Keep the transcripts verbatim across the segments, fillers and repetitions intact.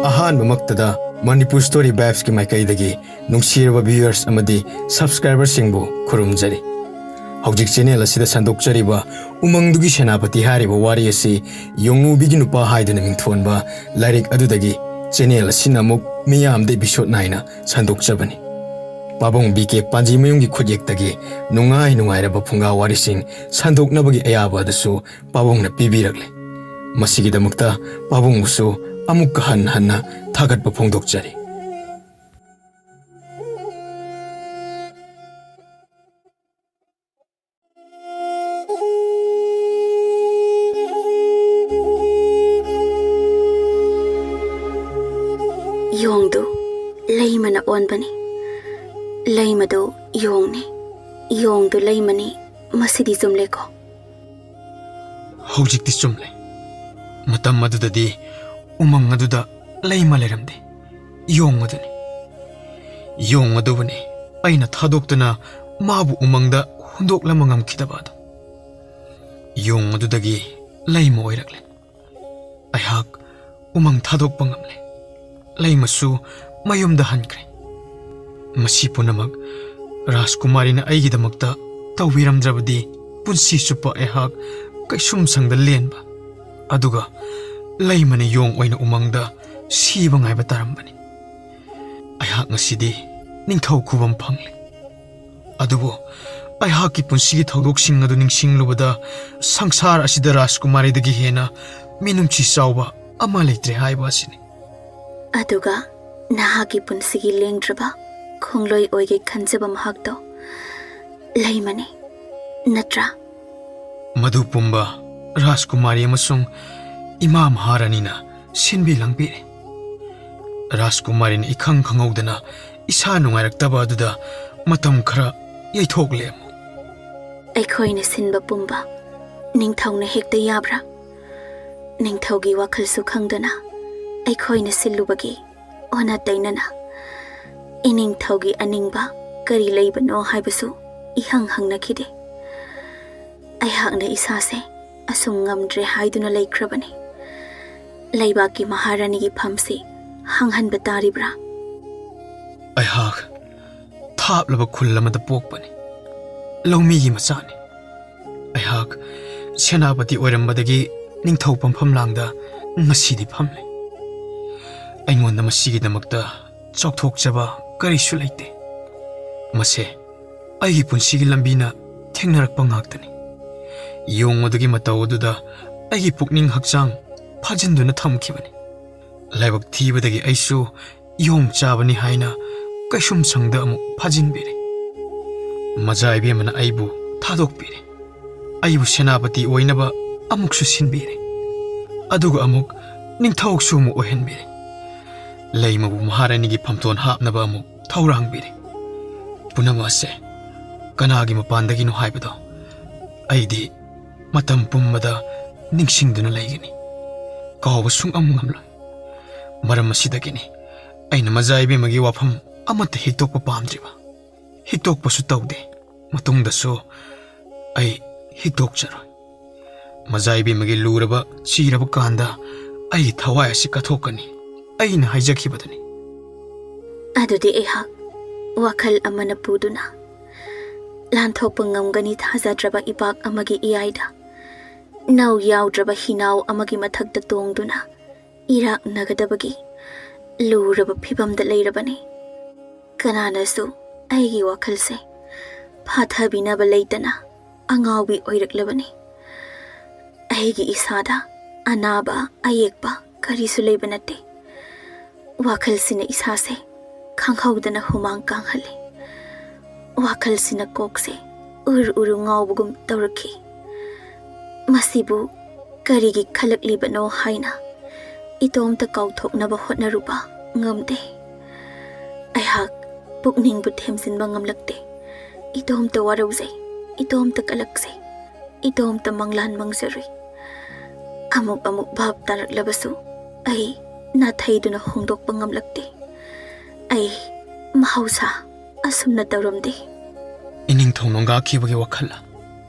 ꯑꯍꯥꯟꯕꯃꯛꯇꯗ Manipur Story Vibes ꯀꯤ ꯃꯥꯏꯀꯩꯗꯒꯤ ꯅꯨꯡꯁꯤꯔꯕ viewers ꯑꯃꯗꯤ subscriber ꯁꯤꯡꯕꯨ ꯈꯨꯔꯨꯝꯖꯔꯤ꯫ ꯍꯧꯖꯤꯛ channel ꯑꯁꯤꯗ ꯁꯟꯗꯣꯛꯆꯔꯤꯕ ꯎꯃꯪꯗꯨꯒꯤ ꯁꯦꯅꯥꯄꯇꯤ ꯍꯥꯏꯔꯤꯕ ꯋꯥꯔꯤ ꯑꯁꯤ ꯌꯣꯡꯉꯨꯕꯤꯒꯤ ꯅꯨꯄꯥ ꯍꯥꯏꯗꯨꯅ ꯃꯤꯡꯊꯣꯟꯕ ꯂꯥꯏꯔꯤꯛ ꯑꯗꯨꯗꯒꯤ channel ꯑꯁꯤꯅ ꯑꯃꯨꯛ ꯃꯤꯌꯥꯝꯗ episode ꯅꯥꯏꯅ ꯁꯟꯗꯣꯛꯆꯕꯅꯤ꯫ ꯄꯥꯕꯨꯡ ꯕꯤ ꯀꯦ ꯄꯥꯟꯖꯤꯃꯌꯨꯝꯒꯤ ꯈꯨꯠꯌꯦꯛꯇꯒꯤ ꯅꯨꯡꯉꯥꯏ ꯅꯨꯡꯉꯥꯏꯔꯕ ꯐꯨꯡꯒꯥ ꯋꯥꯔꯤꯁꯤꯡ ꯁꯟꯗꯣꯛꯅꯕꯒꯤ ꯑꯌꯥꯕ ꯑꯗꯨꯁꯨ ꯄꯥꯕꯨꯡꯅ ꯄꯤꯕꯤꯔꯛꯂꯦ꯫ ꯃꯁꯤꯒꯤꯗꯃꯛꯇ ꯄꯥꯕꯨꯡꯕꯨꯁꯨ ꯑꯃꯨꯛꯀ ꯍꯟꯅ ꯍꯟꯅ ꯊꯥꯒꯠꯄ ꯐꯣꯡꯗꯣꯛꯆꯔꯤ꯫ ꯌꯣꯡꯗꯨ ꯂꯩꯃꯅ ꯑꯣꯟꯕꯅꯤ꯫ ꯂꯩꯃꯗꯨ ꯌꯣꯡꯅꯤ꯫ ꯌꯣꯡꯗꯨ ꯂꯩꯃꯅꯤ꯫ ꯃꯁꯤꯗꯤ ꯆꯨꯝꯂꯦꯀꯣ? ꯍꯧꯖꯤꯛꯇꯤ ꯆꯨꯝꯂꯦ꯫ ꯃꯇꯝ ꯑꯗꯨꯗꯗꯤ ꯎꯃꯪ ꯑꯗꯨꯗ ꯂꯩꯃ ꯂꯩꯔꯝꯗꯦ꯫ ꯌꯣꯡ ꯑꯗꯨꯅꯤ꯫ ꯌꯣꯡ ꯑꯗꯨꯕꯨꯅꯤ ꯑꯩꯅ ꯊꯥꯗꯣꯛꯇꯨꯅ ꯃꯥꯕꯨ ꯎꯃꯪꯗ ꯍꯨꯟꯗꯣꯛꯂꯝꯕ ꯉꯝꯈꯤꯗꯕ ꯑꯗꯨ꯫ ꯌꯣꯡ ꯑꯗꯨꯗꯒꯤ ꯂꯩꯃ ꯑꯣꯏꯔꯛꯂꯦ꯫ ꯑꯩꯍꯥꯛ ꯎꯃꯪ ꯊꯥꯗꯣꯛꯄ ꯉꯝꯂꯦ꯫ ꯂꯩꯃꯁꯨ ꯃꯌꯨꯝꯗ ꯍꯟꯈ꯭ꯔꯦ꯫ ꯃꯁꯤ ꯄꯨꯝꯅꯃꯛ ꯔꯥꯖꯀꯨꯃꯥꯔꯤꯅ ꯑꯩꯒꯤꯗꯃꯛꯇ ꯇꯧꯕꯤꯔꯝꯗ꯭ꯔꯕꯗꯤ ꯄꯨꯟꯁꯤ ꯆꯨꯞꯄ ꯑꯩꯍꯥꯛ ꯀꯩꯁꯨꯝꯁꯪꯗ ꯂꯦꯟꯕ, ꯑꯗꯨꯒ ꯂꯩꯃꯅ ꯌꯣꯡ ꯑꯣꯏꯅ ꯎꯃꯪꯗ ꯁꯤꯕ ꯉꯥꯏꯕ ꯇꯥꯔꯝꯕꯅꯤ꯫ ꯑꯩꯍꯥꯛ ꯉꯁꯤꯗꯤ ꯅꯤꯡꯊꯧ ꯈꯨꯕꯝ ꯐꯪꯂꯦ꯫ ꯑꯗꯨꯕꯨ ꯑꯩꯍꯥꯛꯀꯤ ꯄꯨꯟꯁꯤꯒꯤ ꯊꯧꯗꯣꯛꯁꯤꯡ ꯑꯗꯨ ꯅꯤꯡꯁꯤꯡꯂꯨꯕꯗ ꯁꯪꯁꯥꯔ ꯑꯁꯤꯗ ꯔꯥꯖꯀꯨꯃꯥꯔꯤꯗꯒꯤ ꯍꯦꯟꯅ ꯃꯤꯅꯨꯡꯁꯤ ꯆꯥꯎꯕ ꯑꯃ ꯂꯩꯇ꯭ꯔꯦ ꯍꯥꯏꯕ ꯑꯁꯤꯅꯤ꯫ ꯑꯗꯨꯒ ꯅꯍꯥꯛꯀꯤ ꯄꯨꯟꯁꯤꯒꯤ ꯂꯦꯡꯗ꯭ꯔꯕ ꯈꯣꯡꯂꯣꯏ ꯑꯣꯏꯒꯦ ꯈꯟꯖꯕ ꯃꯍꯥꯛꯇꯣ ꯂꯩꯃꯅꯤ, ꯅꯠꯇ꯭ꯔꯥ? ꯃꯗꯨ ꯄꯨꯝꯕ ꯔꯥꯖꯀꯨꯃꯥꯔꯤ ꯑꯃꯁꯨꯡ ꯏꯃꯥ ꯃꯍꯥꯔꯥꯅꯤꯅ ꯁꯤꯟꯕꯤ ꯂꯥꯡꯕꯤꯔꯦ꯫ ꯔꯥꯖꯀꯨꯃꯥꯔꯤꯅ ꯏꯈꯪ ꯈꯪꯍꯧꯗꯅ ꯏꯁꯥ ꯅꯨꯡꯉꯥꯏꯔꯛꯇꯕ ꯑꯗꯨꯗ ꯃꯇꯝ ꯈꯔ ꯌꯩꯊꯣꯛꯂꯦ ꯑꯃꯨꯛ꯫ ꯑꯩꯈꯣꯏꯅ ꯁꯤꯟꯕ ꯄꯨꯝꯕ ꯅꯤꯡꯊꯧꯅ ꯍꯦꯛꯇ ꯌꯥꯕ꯭ꯔꯥ? ꯅꯤꯡꯊꯧꯒꯤ ꯋꯥꯈꯜꯁꯨ ꯈꯪꯗꯅ ꯑꯩꯈꯣꯏꯅ ꯁꯤꯜꯂꯨꯕꯒꯤ ꯑꯣꯟꯅ ꯇꯩꯅꯅ ꯏꯅꯤꯡꯊꯧꯒꯤ ꯑꯅꯤꯡꯕ ꯀꯔꯤ ꯂꯩꯕꯅꯣ ꯍꯥꯏꯕꯁꯨ ꯏꯍꯪ ꯍꯪꯅꯈꯤꯗꯦ꯫ ꯑꯩꯍꯥꯛꯅ ꯏꯁꯥꯁꯦ ꯑꯁꯨꯝ ꯉꯝꯗ꯭ꯔꯦ ꯍꯥꯏꯗꯨꯅ ꯂꯩꯈ꯭ꯔꯕꯅꯤ꯫ ꯂꯩꯕꯥꯛꯀꯤ ꯃꯍꯥꯔꯥꯅꯤꯒꯤ ꯐꯝꯁꯤ ꯍꯪꯍꯟꯕ ꯇꯥꯔꯤꯕ꯭ꯔꯥ? ꯑꯩꯍꯥꯛ ꯊꯥꯞꯂꯕ ꯈꯨꯜ ꯑꯃꯗ ꯄꯣꯛꯄꯅꯤ꯫ ꯂꯧꯃꯤꯒꯤ ꯃꯆꯥꯅꯤ꯫ ꯑꯩꯍꯥꯛ ꯁꯦꯅꯥꯄꯇꯤ ꯑꯣꯏꯔꯝꯕꯗꯒꯤ ꯅꯤꯡꯊꯧ ꯄꯝꯐꯝ ꯂꯥꯡꯗ ꯉꯁꯤꯗꯤ ꯐꯝꯂꯤ꯫ ꯑꯩꯉꯣꯟꯗ ꯃꯁꯤꯒꯤꯗꯃꯛꯇ ꯆꯥꯎꯊꯣꯛꯆꯕ ꯀꯔꯤꯁꯨ ꯂꯩꯇꯦ꯫ ꯃꯁꯦ ꯑꯩꯒꯤ ꯄꯨꯟꯁꯤꯒꯤ ꯂꯝꯕꯤꯅ ꯊꯦꯡꯅꯔꯛꯄ ꯉꯥꯛꯇꯅꯤ꯫ ꯌꯣꯡ ꯑꯗꯨꯒꯤ ꯃꯇꯧ ꯑꯗꯨꯗ ꯑꯩꯒꯤ ꯄꯨꯛꯅꯤꯡ ꯍꯛꯆꯥꯡ ꯐꯥꯖꯤꯟꯗꯨꯅ ꯊꯝꯈꯤꯕꯅꯤ꯫ ꯂꯥꯏꯕꯛ ꯊꯤꯕꯗꯒꯤ ꯑꯩꯁꯨ ꯌꯣꯡ ꯆꯥꯕꯅꯤ ꯍꯥꯏꯅ ꯀꯩꯁꯨꯝꯁꯪꯗ ꯑꯃꯨꯛ ꯐꯥꯖꯤꯟꯕꯤꯔꯦ꯫ ꯃꯖꯥ ꯏꯕꯦꯝꯃꯅ ꯑꯩꯕꯨ ꯊꯥꯗꯣꯛꯄꯤꯔꯦ꯫ ꯑꯩꯕꯨ ꯁꯦꯅꯥꯄꯇꯤ ꯑꯣꯏꯅꯕ ꯑꯃꯨꯛꯁꯨ ꯁꯤꯟꯕꯤꯔꯦ꯫ ꯑꯗꯨꯒ ꯑꯃꯨꯛ ꯅꯤꯡꯊꯧꯁꯨ ꯑꯃꯨꯛ ꯑꯣꯏꯍꯟꯕꯤꯔꯦ꯫ ꯂꯩꯃꯕꯨ ꯃꯍꯥꯔꯥꯅꯤꯒꯤ ꯐꯝꯊꯣꯟ ꯍꯥꯞꯅꯕ ꯑꯃꯨꯛ ꯊꯧꯔꯥꯡꯕꯤꯔꯦ꯫ ꯄꯨꯝꯅꯃꯛ ꯑꯁꯦ ꯀꯅꯥꯒꯤ ꯃꯄꯥꯟꯗꯒꯤꯅꯣ ꯍꯥꯏꯕꯗꯣ ꯑꯩꯗꯤ ꯃꯇꯝ ꯄꯨꯝꯕꯗ ꯅꯤꯡꯁꯤꯡꯗꯨꯅ ꯂꯩꯒꯅꯤ꯫ ꯀꯥꯎꯕ ꯁꯨꯡꯉꯝ ꯉꯝꯂꯣꯏ꯫ ꯃꯔꯝ ꯑꯁꯤꯗꯒꯤꯅꯤ ꯑꯩꯅ ꯃꯖꯥ ꯏꯕꯦꯝꯃꯒꯤ ꯋꯥꯐꯝ ꯑꯃꯠꯇ ꯍꯤꯛꯇꯣꯛꯄ ꯄꯥꯝꯗ꯭ꯔꯤꯕ꯫ ꯍꯤꯛꯇꯣꯛꯄꯁꯨ ꯇꯧꯗꯦ꯫ ꯃꯇꯨꯡꯗꯁꯨ ꯑꯩ ꯍꯤꯛꯇꯣꯛꯆꯔꯣꯏ꯫ ꯃꯖꯥ ꯏꯕꯦꯝꯃꯒꯤ ꯂꯨꯔꯕ ꯆꯤꯔꯕ ꯀꯥꯟꯗ ꯑꯩꯒꯤ ꯊꯋꯥꯏ ꯑꯁꯤ ꯀꯠꯊꯣꯛꯀꯅꯤ꯫ ꯑꯩꯅ ꯍꯥꯏꯖꯈꯤꯕꯗꯨꯅꯤ꯫ ꯑꯗꯨꯗꯤ ꯑꯩꯍꯥꯛ ꯋꯥꯈꯜ ꯑꯃꯅ ꯄꯨꯗꯨꯅ ꯂꯥꯟꯊꯣꯛꯄ ꯉꯝꯒꯅꯤ ꯊꯥꯖꯗ꯭ꯔꯕ ꯏꯄꯥꯛ ꯑꯃꯒꯤ ꯏꯌꯥꯏꯗ ꯅꯧ ꯌꯥꯎꯗ꯭ꯔꯕ ꯍꯤꯅꯥꯎ ꯑꯃꯒꯤ ꯃꯊꯛꯇ ꯇꯣꯡꯗꯨꯅ ꯏꯔꯥꯛꯅꯒꯗꯕꯒꯤ ꯂꯨꯔꯕ ꯐꯤꯕꯝꯗ ꯂꯩꯔꯕꯅꯤ꯫ ꯀꯅꯥꯅꯁꯨ ꯑꯩꯒꯤ ꯋꯥꯈꯜꯁꯦ ꯐꯥꯊꯕꯤꯅꯕ ꯂꯩꯇꯅ ꯑꯉꯥꯎꯕꯤ ꯑꯣꯏꯔꯛꯂꯕꯅꯤ꯫ ꯑꯩꯒꯤ ꯏꯁꯥꯗ ꯑꯅꯥꯕ ꯑꯌꯦꯛꯄ ꯀꯔꯤꯁꯨ ꯂꯩꯕ ꯅꯠꯇꯦ꯫ ꯋꯥꯈꯜꯁꯤꯅ ꯏꯁꯥꯁꯦ ꯈꯪꯍꯧꯗꯅ ꯍꯨꯃꯥꯡ ꯀꯥꯡꯍꯜꯂꯤ꯫ ꯋꯥꯈꯜꯁꯤꯅ ꯀꯣꯛꯁꯦ ꯎꯔꯨ ꯎꯔꯨ ꯉꯥꯎꯕꯒꯨꯝ ꯇꯧꯔꯛꯈꯤ꯫ ꯃꯁꯤꯕꯨ ꯀꯔꯤꯒꯤ ꯈꯜꯂꯛꯂꯤꯕꯅꯣ ꯍꯥꯏꯅ ꯏꯇꯣꯝꯇ ꯀꯥꯎꯊꯣꯛꯅꯕ ꯍꯣꯠꯅꯔꯨꯕ ꯉꯝꯗꯦ꯫ ꯑꯩꯍꯥꯛ ꯄꯨꯛꯅꯤꯡꯕꯨ ꯊꯦꯝꯖꯤꯟꯕ ꯉꯝꯂꯛꯇꯦ꯫ ꯏꯇꯣꯝꯇ ꯋꯥꯔꯧꯖꯩ, ꯏꯇꯣꯝꯇ ꯀꯂꯛꯆꯩ, ꯏꯇꯣꯝꯇ ꯃꯪꯂꯥꯟ ꯃꯪꯖꯔꯨꯏ꯫ ꯑꯃꯨꯛ ꯑꯃꯨꯛ ꯚꯥꯞ ꯇꯥꯔꯛꯂꯕꯁꯨ ꯑꯩ ꯅꯥꯊꯩꯗꯨꯅ ꯍꯣꯡꯗꯣꯛꯄ ꯉꯝꯂꯛꯇꯦ꯫ ꯑꯩ ꯃꯍꯧꯁꯥ ꯑꯁꯨꯝꯅ ꯇꯧꯔꯝꯗꯦ꯫ ꯏꯅꯤꯡꯊꯧ ꯅꯣꯡꯒꯥꯈꯤꯕꯒꯤ ꯋꯥꯈꯜ꯫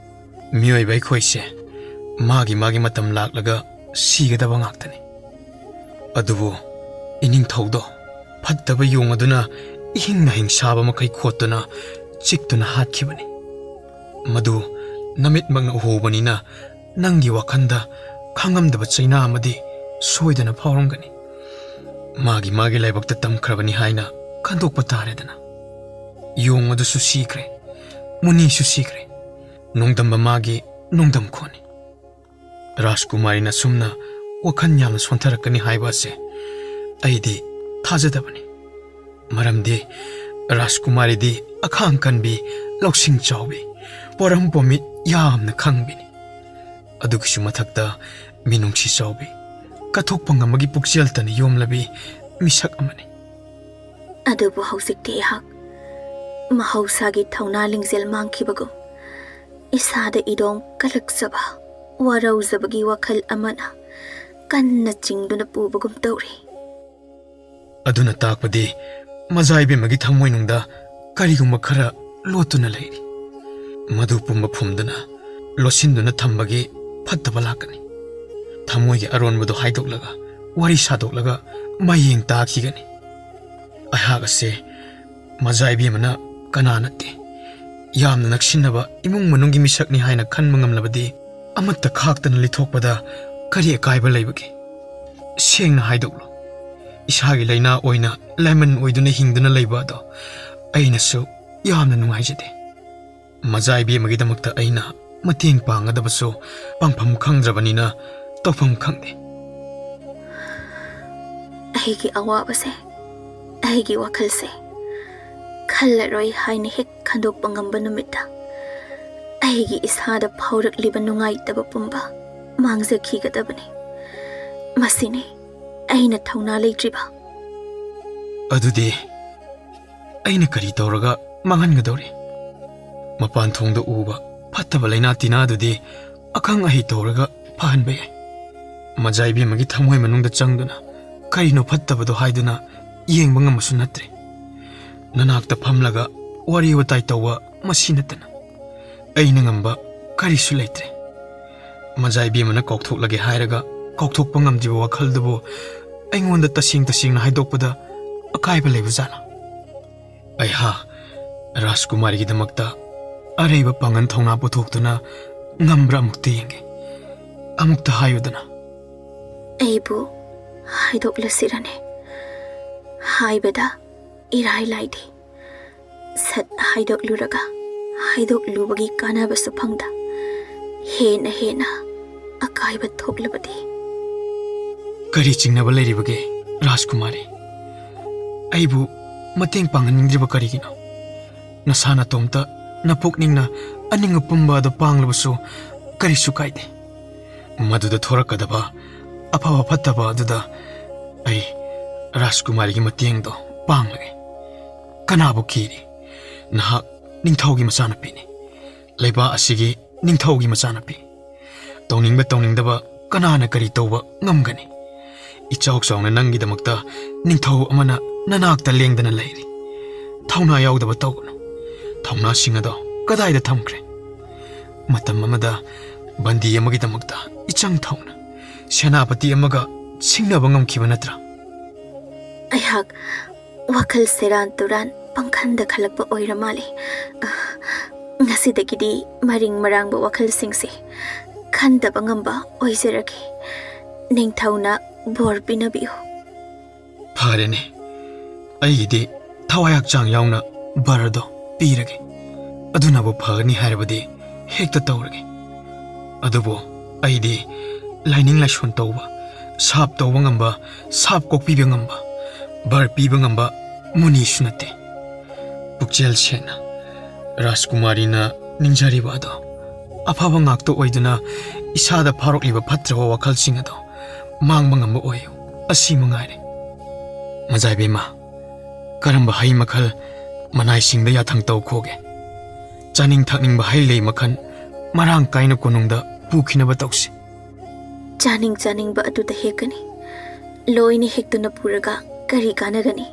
ꯃꯤꯑꯣꯏꯕ ꯑꯩꯈꯣꯏꯁꯦ ꯃꯥꯒꯤ ꯃꯥꯒꯤ ꯃꯇꯝ ꯂꯥꯛꯂꯒ ꯁꯤꯒꯗꯕ ꯉꯥꯛꯇꯅꯤ꯫ ꯑꯗꯨꯕꯨ ꯏꯅꯤꯡꯊꯧꯗꯣ ꯐꯠꯇꯕ ꯌꯣꯡ ꯑꯗꯨꯅ ꯏꯍꯤꯡ ꯅꯥꯍꯤꯡ ꯁꯥꯕ ꯃꯈꯩ ꯈꯣꯠꯇꯨꯅ ꯆꯤꯛꯇꯨꯅ ꯍꯥꯠꯈꯤꯕꯅꯤ꯫ ꯃꯗꯨ ꯅꯃꯤꯠꯃꯛꯅ ꯎꯍꯧꯕꯅꯤꯅ ꯅꯪꯒꯤ ꯋꯥꯈꯜꯗ ꯈꯪꯉꯝꯗꯕ ꯆꯩꯅꯥ ꯑꯃꯗꯤ ꯁꯣꯏꯗꯅ ꯐꯥꯎꯔꯝꯒꯅꯤ꯫ ꯃꯥꯒꯤ ꯃꯥꯒꯤ ꯂꯥꯏꯕꯛꯇ ꯇꯝꯈ꯭ꯔꯕꯅꯤ ꯍꯥꯏꯅ ꯈꯟꯗꯣꯛꯄ ꯇꯥꯔꯦꯗꯅ꯫ ꯌꯣꯡ ꯑꯗꯨꯁꯨ ꯁꯤꯈ꯭ꯔꯦ, ꯃꯨꯅꯤꯁꯨ ꯁꯤꯈ꯭ꯔꯦ꯫ ꯅꯣꯡꯗꯝꯕ ꯃꯥꯒꯤ ꯅꯣꯡꯗꯝꯈꯣꯟꯅꯤ꯫ ꯔꯥꯖꯀꯨꯃꯥꯔꯤꯅ ꯁꯨꯝꯅ ꯋꯥꯈꯜ ꯌꯥꯝꯅ ꯁꯣꯟꯊꯔꯛꯀꯅꯤ ꯍꯥꯏꯕ ꯑꯁꯦ ꯑꯩꯗꯤ ꯊꯥꯖꯗꯕꯅꯤ꯫ ꯃꯔꯝꯗꯤ ꯔꯥꯖꯀꯨꯃꯥꯔꯤꯗꯤ ꯑꯈꯥꯡ ꯀꯟꯕꯤ, ꯂꯧꯁꯤꯡ ꯆꯥꯎꯕꯤ, ꯄꯣꯔꯝ ꯄꯣꯃꯤꯠ ꯌꯥꯝꯅ ꯈꯪꯕꯤꯅꯤ꯫ ꯑꯗꯨꯒꯤꯁꯨ ꯃꯊꯛꯇ ꯃꯤꯅꯨꯡꯁꯤ ꯆꯥꯎꯕꯤ, ꯀꯠꯊꯣꯛꯄ ꯉꯝꯕꯒꯤ ꯄꯨꯛꯆꯦꯜꯇꯅ ꯌꯣꯝꯂꯕꯤ ꯃꯤꯁꯛ ꯑꯃꯅꯤ꯫ ꯑꯗꯨꯕꯨ ꯍꯧꯖꯤꯛꯇꯤ ꯑꯩꯍꯥꯛ ꯃꯍꯧꯁꯥꯒꯤ ꯊꯧꯅꯥ ꯂꯤꯡꯖꯦꯜ ꯃꯥꯡꯈꯤꯕꯒꯨꯝ, ꯏꯁꯥꯗ ꯏꯗꯣꯡ ꯀꯜꯂꯛꯆꯕ, ꯋꯥꯔꯧꯖꯕꯒꯤ ꯋꯥꯈꯜ ꯑꯃꯅ ꯀꯟꯅ ꯆꯤꯡꯗꯨꯅ ꯄꯨꯕꯒꯨꯝ ꯇꯧꯔꯤ꯫ ꯑꯗꯨꯅ ꯇꯥꯛꯄꯗꯤ ꯃꯖꯥ ꯏꯕꯦꯝꯃꯒꯤ ꯊꯃꯣꯏꯅꯨꯡꯗ ꯀꯔꯤꯒꯨꯝꯕ ꯈꯔ ꯂꯣꯠꯇꯨꯅ ꯂꯩꯔꯤ꯫ ꯃꯗꯨ ꯄꯨꯝꯕ ꯐꯨꯝꯗꯨꯅ, ꯂꯣꯠꯁꯤꯟꯗꯨꯅ ꯊꯝꯕꯒꯤ ꯐꯠꯇꯕ ꯂꯥꯛꯀꯅꯤ꯫ ꯊꯃꯣꯏꯒꯤ ꯑꯔꯣꯟꯕꯗꯨ ꯍꯥꯏꯗꯣꯛꯂꯒ, ꯋꯥꯔꯤ ꯁꯥꯗꯣꯛꯂꯒ ꯃꯌꯦꯡ ꯇꯥꯈꯤꯒꯅꯤ꯫ ꯑꯩꯍꯥꯛ ꯑꯁꯦ ꯃꯖꯥ ꯏꯕꯦꯝꯃꯅ ꯀꯅꯥ ꯅꯠꯇꯦ꯫ ꯌꯥꯝꯅ ꯅꯛꯁꯤꯟꯅꯕ ꯏꯃꯨꯡ ꯃꯅꯨꯡꯒꯤ ꯃꯤꯁꯛꯅꯤ ꯍꯥꯏꯅ ꯈꯟꯕ ꯉꯝꯂꯕꯗꯤ ꯑꯃꯠꯇ ꯈꯥꯛꯇꯅ ꯂꯤꯊꯣꯛꯄꯗ ꯀꯔꯤ ꯑꯀꯥꯏꯕ ꯂꯩꯕꯒꯦ? ꯁꯦꯡꯅ ꯍꯥꯏꯗꯣꯛꯂꯣ꯫ ꯏꯁꯥꯒꯤ ꯂꯥꯏꯅꯥ ꯑꯣꯏꯅ ꯂꯥꯏꯃꯟ ꯑꯣꯏꯗꯨꯅ ꯍꯤꯡꯗꯨꯅ ꯂꯩꯕ ꯑꯗꯣ ꯑꯩꯅꯁꯨ ꯌꯥꯝꯅ ꯅꯨꯡꯉꯥꯏꯖꯗꯦ꯫ ꯃꯖꯥ ꯏꯕꯦꯝꯃꯒꯤꯗꯃꯛꯇ ꯑꯩꯅ ꯃꯇꯦꯡ ꯄꯥꯡꯒꯗꯕꯁꯨ ꯄꯥꯡꯐꯝ ꯈꯪꯗ꯭ꯔꯕꯅꯤꯅ ꯇꯧꯐꯝ ꯈꯪꯗꯦ꯫ ꯑꯩꯒꯤ ꯑꯋꯥꯕꯁꯦ, ꯑꯩꯒꯤ ꯋꯥꯈꯜꯁꯦ ꯈꯜꯂꯔꯣꯏ ꯍꯥꯏꯅ ꯍꯦꯛ ꯈꯟꯗꯣꯛꯄ ꯉꯝꯕ ꯅꯨꯃꯤꯠꯇ ꯑꯩꯒꯤ ꯏꯁꯥꯗ ꯐꯥꯎꯔꯛꯂꯤꯕ ꯅꯨꯡꯉꯥꯏꯇꯕ ꯄꯨꯝꯕ ꯃꯥꯡꯖꯈꯤꯒꯗꯕꯅꯤ꯫ ꯃꯁꯤꯅꯤ ꯑꯩꯅ ꯊꯧꯅꯥ ꯂꯩꯇ꯭ꯔꯤꯕ꯫ ꯑꯗꯨꯗꯤ ꯑꯩꯅ ꯀꯔꯤ ꯇꯧꯔꯒ ꯃꯥꯡꯍꯟꯒꯗꯧꯔꯤ? ꯃꯄꯥꯟ ꯊꯣꯡꯗ ꯎꯕ ꯐꯠꯇꯕ ꯂꯩꯅꯥ ꯇꯤꯟꯅꯥꯗꯨꯗꯤ ꯑꯈꯪ ꯑꯍꯩ ꯇꯧꯔꯒ ꯐꯍꯟꯕ ꯌꯥꯏ꯫ ꯃꯖꯥ ꯏꯕꯦꯝꯃꯒꯤ ꯊꯃꯣꯏ ꯃꯅꯨꯡꯗ ꯆꯪꯗꯨꯅ ꯀꯔꯤꯅꯣ ꯐꯠꯇꯕꯗꯣ ꯍꯥꯏꯗꯨꯅ ꯌꯦꯡꯕ ꯉꯝꯕꯁꯨ ꯅꯠꯇ꯭ꯔꯦ꯫ ꯅꯅꯥꯛꯇ ꯐꯝꯂꯒ ꯋꯥꯔꯤ ꯋꯥꯇꯥꯏ ꯇꯧꯕ ꯃꯁꯤ ꯅꯠꯇꯅ ꯑꯩꯅ ꯉꯝꯕ ꯀꯔꯤꯁꯨ ꯂꯩꯇ꯭ꯔꯦ꯫ ꯃꯖꯥ ꯏꯕꯦꯝꯃꯅ ꯀꯥꯎꯊꯣꯛꯂꯒꯦ ꯍꯥꯏꯔꯒ ꯀꯥꯎꯊꯣꯛꯄ ꯉꯝꯗ꯭ꯔꯤꯕ ꯋꯥꯈꯜꯗꯨꯕꯨ ꯑꯩꯉꯣꯟꯗ ꯇꯁꯦꯡ ꯇꯁꯦꯡꯅ ꯍꯥꯏꯗꯣꯛꯄꯗ ꯑꯀꯥꯏꯕ ꯂꯩꯕꯖꯥꯠꯂꯥ? ꯑꯩꯍꯥꯛ ꯔꯥꯖꯀꯨꯃꯥꯔꯤꯒꯤꯗꯃꯛꯇ ꯑꯔꯩꯕ ꯄꯥꯡꯒꯜ ꯊꯧꯅꯥ ꯄꯨꯊꯣꯛꯇꯨꯅ ꯉꯝꯕ꯭ꯔꯥ ꯑꯃꯨꯛꯇ ꯌꯦꯡꯒꯦ꯫ ꯑꯃꯨꯛꯇ ꯍꯥꯏꯌꯨꯗꯅ꯫ ꯑꯩꯕꯨ ꯍꯥꯏꯗꯣꯛꯂꯁꯤꯔꯅꯦ? ꯍꯥꯏꯕꯗ ꯏꯔꯥꯏ ꯂꯥꯏꯗꯦ꯫ ꯁꯠ ꯍꯥꯏꯗꯣꯛꯂꯨꯔꯒ ꯍꯥꯏꯗꯣꯛꯂꯨꯕꯒꯤ ꯀꯥꯟꯅꯕꯁꯨ ꯐꯪꯗ ꯍꯦꯟꯅ ꯍꯦꯟꯅ ꯑꯀꯥꯏꯕ ꯊꯣꯛꯂꯕꯗꯤ? ꯀꯔꯤ ꯆꯤꯡꯅꯕ ꯂꯩꯔꯤꯕꯒꯦ, ꯔꯥꯖꯀꯨꯃꯥꯔꯤ? ꯑꯩꯕꯨ ꯃꯇꯦꯡ ꯄꯥꯡꯍꯟꯅꯤꯡꯗ꯭ꯔꯤꯕ ꯀꯔꯤꯒꯤꯅꯣ? ꯅꯁꯥ ꯅꯇꯣꯝꯇ ꯅꯄꯨꯛꯅꯤꯡꯅ ꯑꯅꯤꯡ ꯑꯄꯨꯝꯕ ꯑꯗꯨ ꯄꯥꯡꯂꯕꯁꯨ ꯀꯔꯤꯁꯨ ꯀꯥꯏꯗꯦ꯫ ꯃꯗꯨꯗ ꯊꯣꯔꯛꯀꯗꯕ ꯑꯐꯕ ꯐꯠꯇꯕ ꯑꯗꯨꯗ ꯑꯩ ꯔꯥꯖꯀꯨꯃꯥꯔꯤꯒꯤ ꯃꯇꯦꯡꯗꯣ ꯄꯥꯡꯂꯒꯦ꯫ ꯀꯅꯥꯕꯨ ꯀꯤꯔꯤ? ꯅꯍꯥꯛ ꯅꯤꯡꯊꯧꯒꯤ ꯃꯆꯥꯅꯨꯄꯤꯅꯤ꯫ ꯂꯩꯕꯥꯛ ꯑꯁꯤꯒꯤ ꯅꯤꯡꯊꯧꯒꯤ ꯃꯆꯥꯅꯨꯄꯤ꯫ ꯇꯧꯅꯤꯡꯕ ꯇꯧꯅꯤꯡꯗꯕ ꯀꯅꯥꯅ ꯀꯔꯤ ꯇꯧꯕ ꯉꯝꯒꯅꯤ? ꯏꯆꯥꯎ ꯆꯥꯎꯅ ꯅꯪꯒꯤꯗꯃꯛꯇ ꯅꯤꯡꯊꯧ ꯑꯃꯅ ꯅꯅꯥꯛꯇ ꯂꯦꯡꯗꯅ ꯂꯩꯔꯤ꯫ ꯊꯧꯅꯥ ꯌꯥꯎꯗꯕ ꯇꯧꯒꯅꯨ꯫ ꯊꯧꯅꯥꯁꯤꯡ ꯑꯗꯣ ꯀꯗꯥꯏꯗ ꯊꯝꯈ꯭ꯔꯦ? ꯃꯇꯝ ꯑꯃꯗ ꯕꯟꯗꯤ ꯑꯃꯒꯤꯗꯃꯛꯇ ꯏꯆꯪ ꯊꯧꯅ ꯁꯦꯅꯥꯄꯇꯤ ꯑꯃꯒ ꯁꯤꯡꯅꯕ ꯉꯝꯈꯤꯕ ꯅꯠꯇ꯭ꯔꯥ? ꯑꯩꯍꯥꯛ ꯋꯥꯈꯜ ꯁꯦꯔꯥꯟ ꯇꯨꯔꯥꯟ ꯄꯪꯈꯟꯗ ꯈꯜꯂꯛꯄ ꯑꯣꯏꯔ ꯃꯥꯜꯂꯦ꯫ ꯑ, ꯉꯁꯤꯗꯒꯤꯗꯤ ꯃꯔꯤꯡ ꯃꯔꯥꯡꯕ ꯋꯥꯈꯜꯁꯤꯡꯁꯦ ꯈꯟꯗꯕ ꯉꯝꯕ ꯑꯣꯏꯖꯔꯒꯦ꯫ ꯅꯤꯡꯊꯧꯅ ꯕꯣꯔ ꯄꯤꯅꯕꯤꯌꯨ꯫ ꯐꯔꯦꯅꯦ, ꯑꯩꯒꯤꯗꯤ ꯊꯋꯥꯏ ꯍꯛꯆꯥꯡ ꯌꯥꯎꯅ ꯕꯔꯗꯣ ꯄꯤꯔꯒꯦ꯫ ꯑꯗꯨꯅꯕꯨ ꯐꯒꯅꯤ ꯍꯥꯏꯔꯕꯗꯤ ꯍꯦꯛꯇ ꯇꯧꯔꯒꯦ꯫ ꯑꯗꯨꯕꯨ ꯑꯩꯗꯤ ꯂꯥꯏꯅꯤꯡ ꯂꯥꯏꯁꯣꯟ ꯇꯧꯕ, ꯁꯥꯞ ꯇꯧꯕ ꯉꯝꯕ, ꯁꯥꯞ ꯀꯣꯛꯄꯤꯕ ꯉꯝꯕ, ꯕꯔ ꯄꯤꯕ ꯉꯝꯕ ꯃꯨꯅꯤꯁꯨ ꯅꯠꯇꯦ꯫ ꯄꯨꯛꯆꯦꯜ ꯁꯦꯡꯅ ꯔꯥꯖꯀꯨꯃꯥꯔꯤꯅ ꯅꯤꯡꯖꯔꯤꯕ ꯑꯗꯣ ꯑꯐꯕ ꯉꯥꯛꯇ ꯑꯣꯏꯗꯨꯅ ꯏꯁꯥꯗ ꯐꯥꯎꯔꯛꯂꯤꯕ ꯐꯠꯇ꯭ꯔꯕ ꯋꯥꯈꯜꯁꯤꯡ ꯑꯗꯣ ꯃꯥꯡꯕ ꯉꯝꯕ ꯑꯣꯏꯌꯨ, ꯑꯁꯤ ꯃꯉꯥꯏꯔꯦ꯫ ꯃꯖꯥꯏꯕꯦꯝꯃ, ꯀꯔꯝꯕ ꯍꯩ ꯃꯈꯜ ꯃꯅꯥꯏꯁꯤꯡꯗ ꯌꯥꯊꯪ ꯇꯧꯈꯣꯒꯦ? ꯆꯥꯅꯤꯡ ꯊꯛꯅꯤꯡꯕ ꯍꯩ ꯂꯩ ꯃꯈꯜ ꯃꯔꯥꯡ ꯀꯥꯏꯅ ꯀꯣꯅꯨꯡꯗ ꯄꯨꯈꯤꯅꯕ ꯇꯧꯁꯤ꯫ ꯆꯥꯅꯤꯡ ꯆꯥꯅꯤꯡꯕ ꯑꯗꯨꯗ ꯍꯦꯛꯀꯅꯤ꯫ ꯂꯣꯏꯅ ꯍꯦꯛꯇꯨꯅ ꯄꯨꯔꯒ ꯀꯔꯤ ꯀꯥꯟꯅꯒꯅꯤ?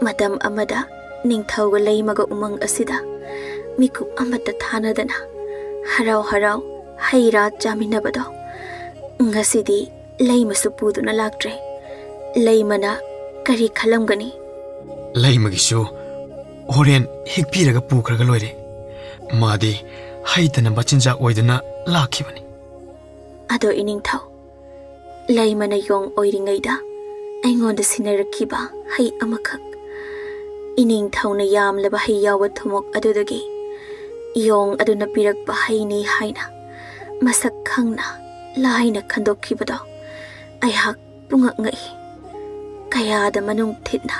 ꯃꯇꯝ ꯑꯃꯗ ꯅꯤꯡꯊꯧꯒ ꯂꯩꯃꯒ ꯎꯃꯪ ꯑꯁꯤꯗ ꯃꯤꯀꯨꯞ ꯑꯃꯠꯇ ꯊꯥꯅꯗꯅ ꯍꯔꯥꯎ ꯍꯔꯥꯎ ꯍꯩ ꯔꯥ ꯆꯥꯃꯤꯟꯅꯕꯗꯣ ꯉꯁꯤꯗꯤ ꯂꯩꯃꯁꯨ ꯄꯨꯗꯨꯅ ꯂꯥꯛꯇ꯭ꯔꯦ꯫ ꯂꯩꯃꯅ ꯀꯔꯤ ꯈꯜꯂꯝꯒꯅꯤ? ꯂꯩꯃꯒꯤꯁꯨ ꯍꯣꯔꯦꯟ ꯍꯦꯛꯄꯤꯔꯒ ꯄꯨꯈ꯭ꯔꯒ ꯂꯣꯏꯔꯦ꯫ ꯃꯥꯗꯤ ꯍꯩꯇꯅ ꯃꯆꯤꯟꯖꯥꯛ ꯑꯣꯏꯗꯨꯅ ꯂꯥꯛꯈꯤꯕꯅꯤ꯫ ꯑꯗꯣ ꯏꯅꯤꯡꯊꯧ, ꯂꯩꯃꯅ ꯌꯣꯡ ꯑꯣꯏꯔꯤꯉꯩꯗ ꯑꯩꯉꯣꯟꯗ ꯁꯤꯟꯅꯔꯛꯈꯤꯕ ꯍꯩ ꯑꯃꯈꯛ, ꯏꯅꯤꯡꯊꯧꯅ ꯌꯥꯝꯂꯕ ꯍꯩ ꯌꯥꯎꯕ ꯊꯨꯝꯃꯣꯛ ꯑꯗꯨꯗꯒꯤ ꯌꯣꯡ ꯑꯗꯨꯅ ꯄꯤꯔꯛꯄ ꯍꯩꯅꯤ ꯍꯥꯏꯅ ꯃꯁꯛ ꯈꯪꯅ ꯂꯥꯏꯅ ꯈꯟꯗꯣꯛꯈꯤꯕꯗꯣ ꯑꯩꯍꯥꯛ ꯄꯨꯡꯉꯛ ꯉꯛꯏ꯫ ꯀꯌꯥꯗ ꯃꯅꯨꯡ ꯊꯤꯠꯅ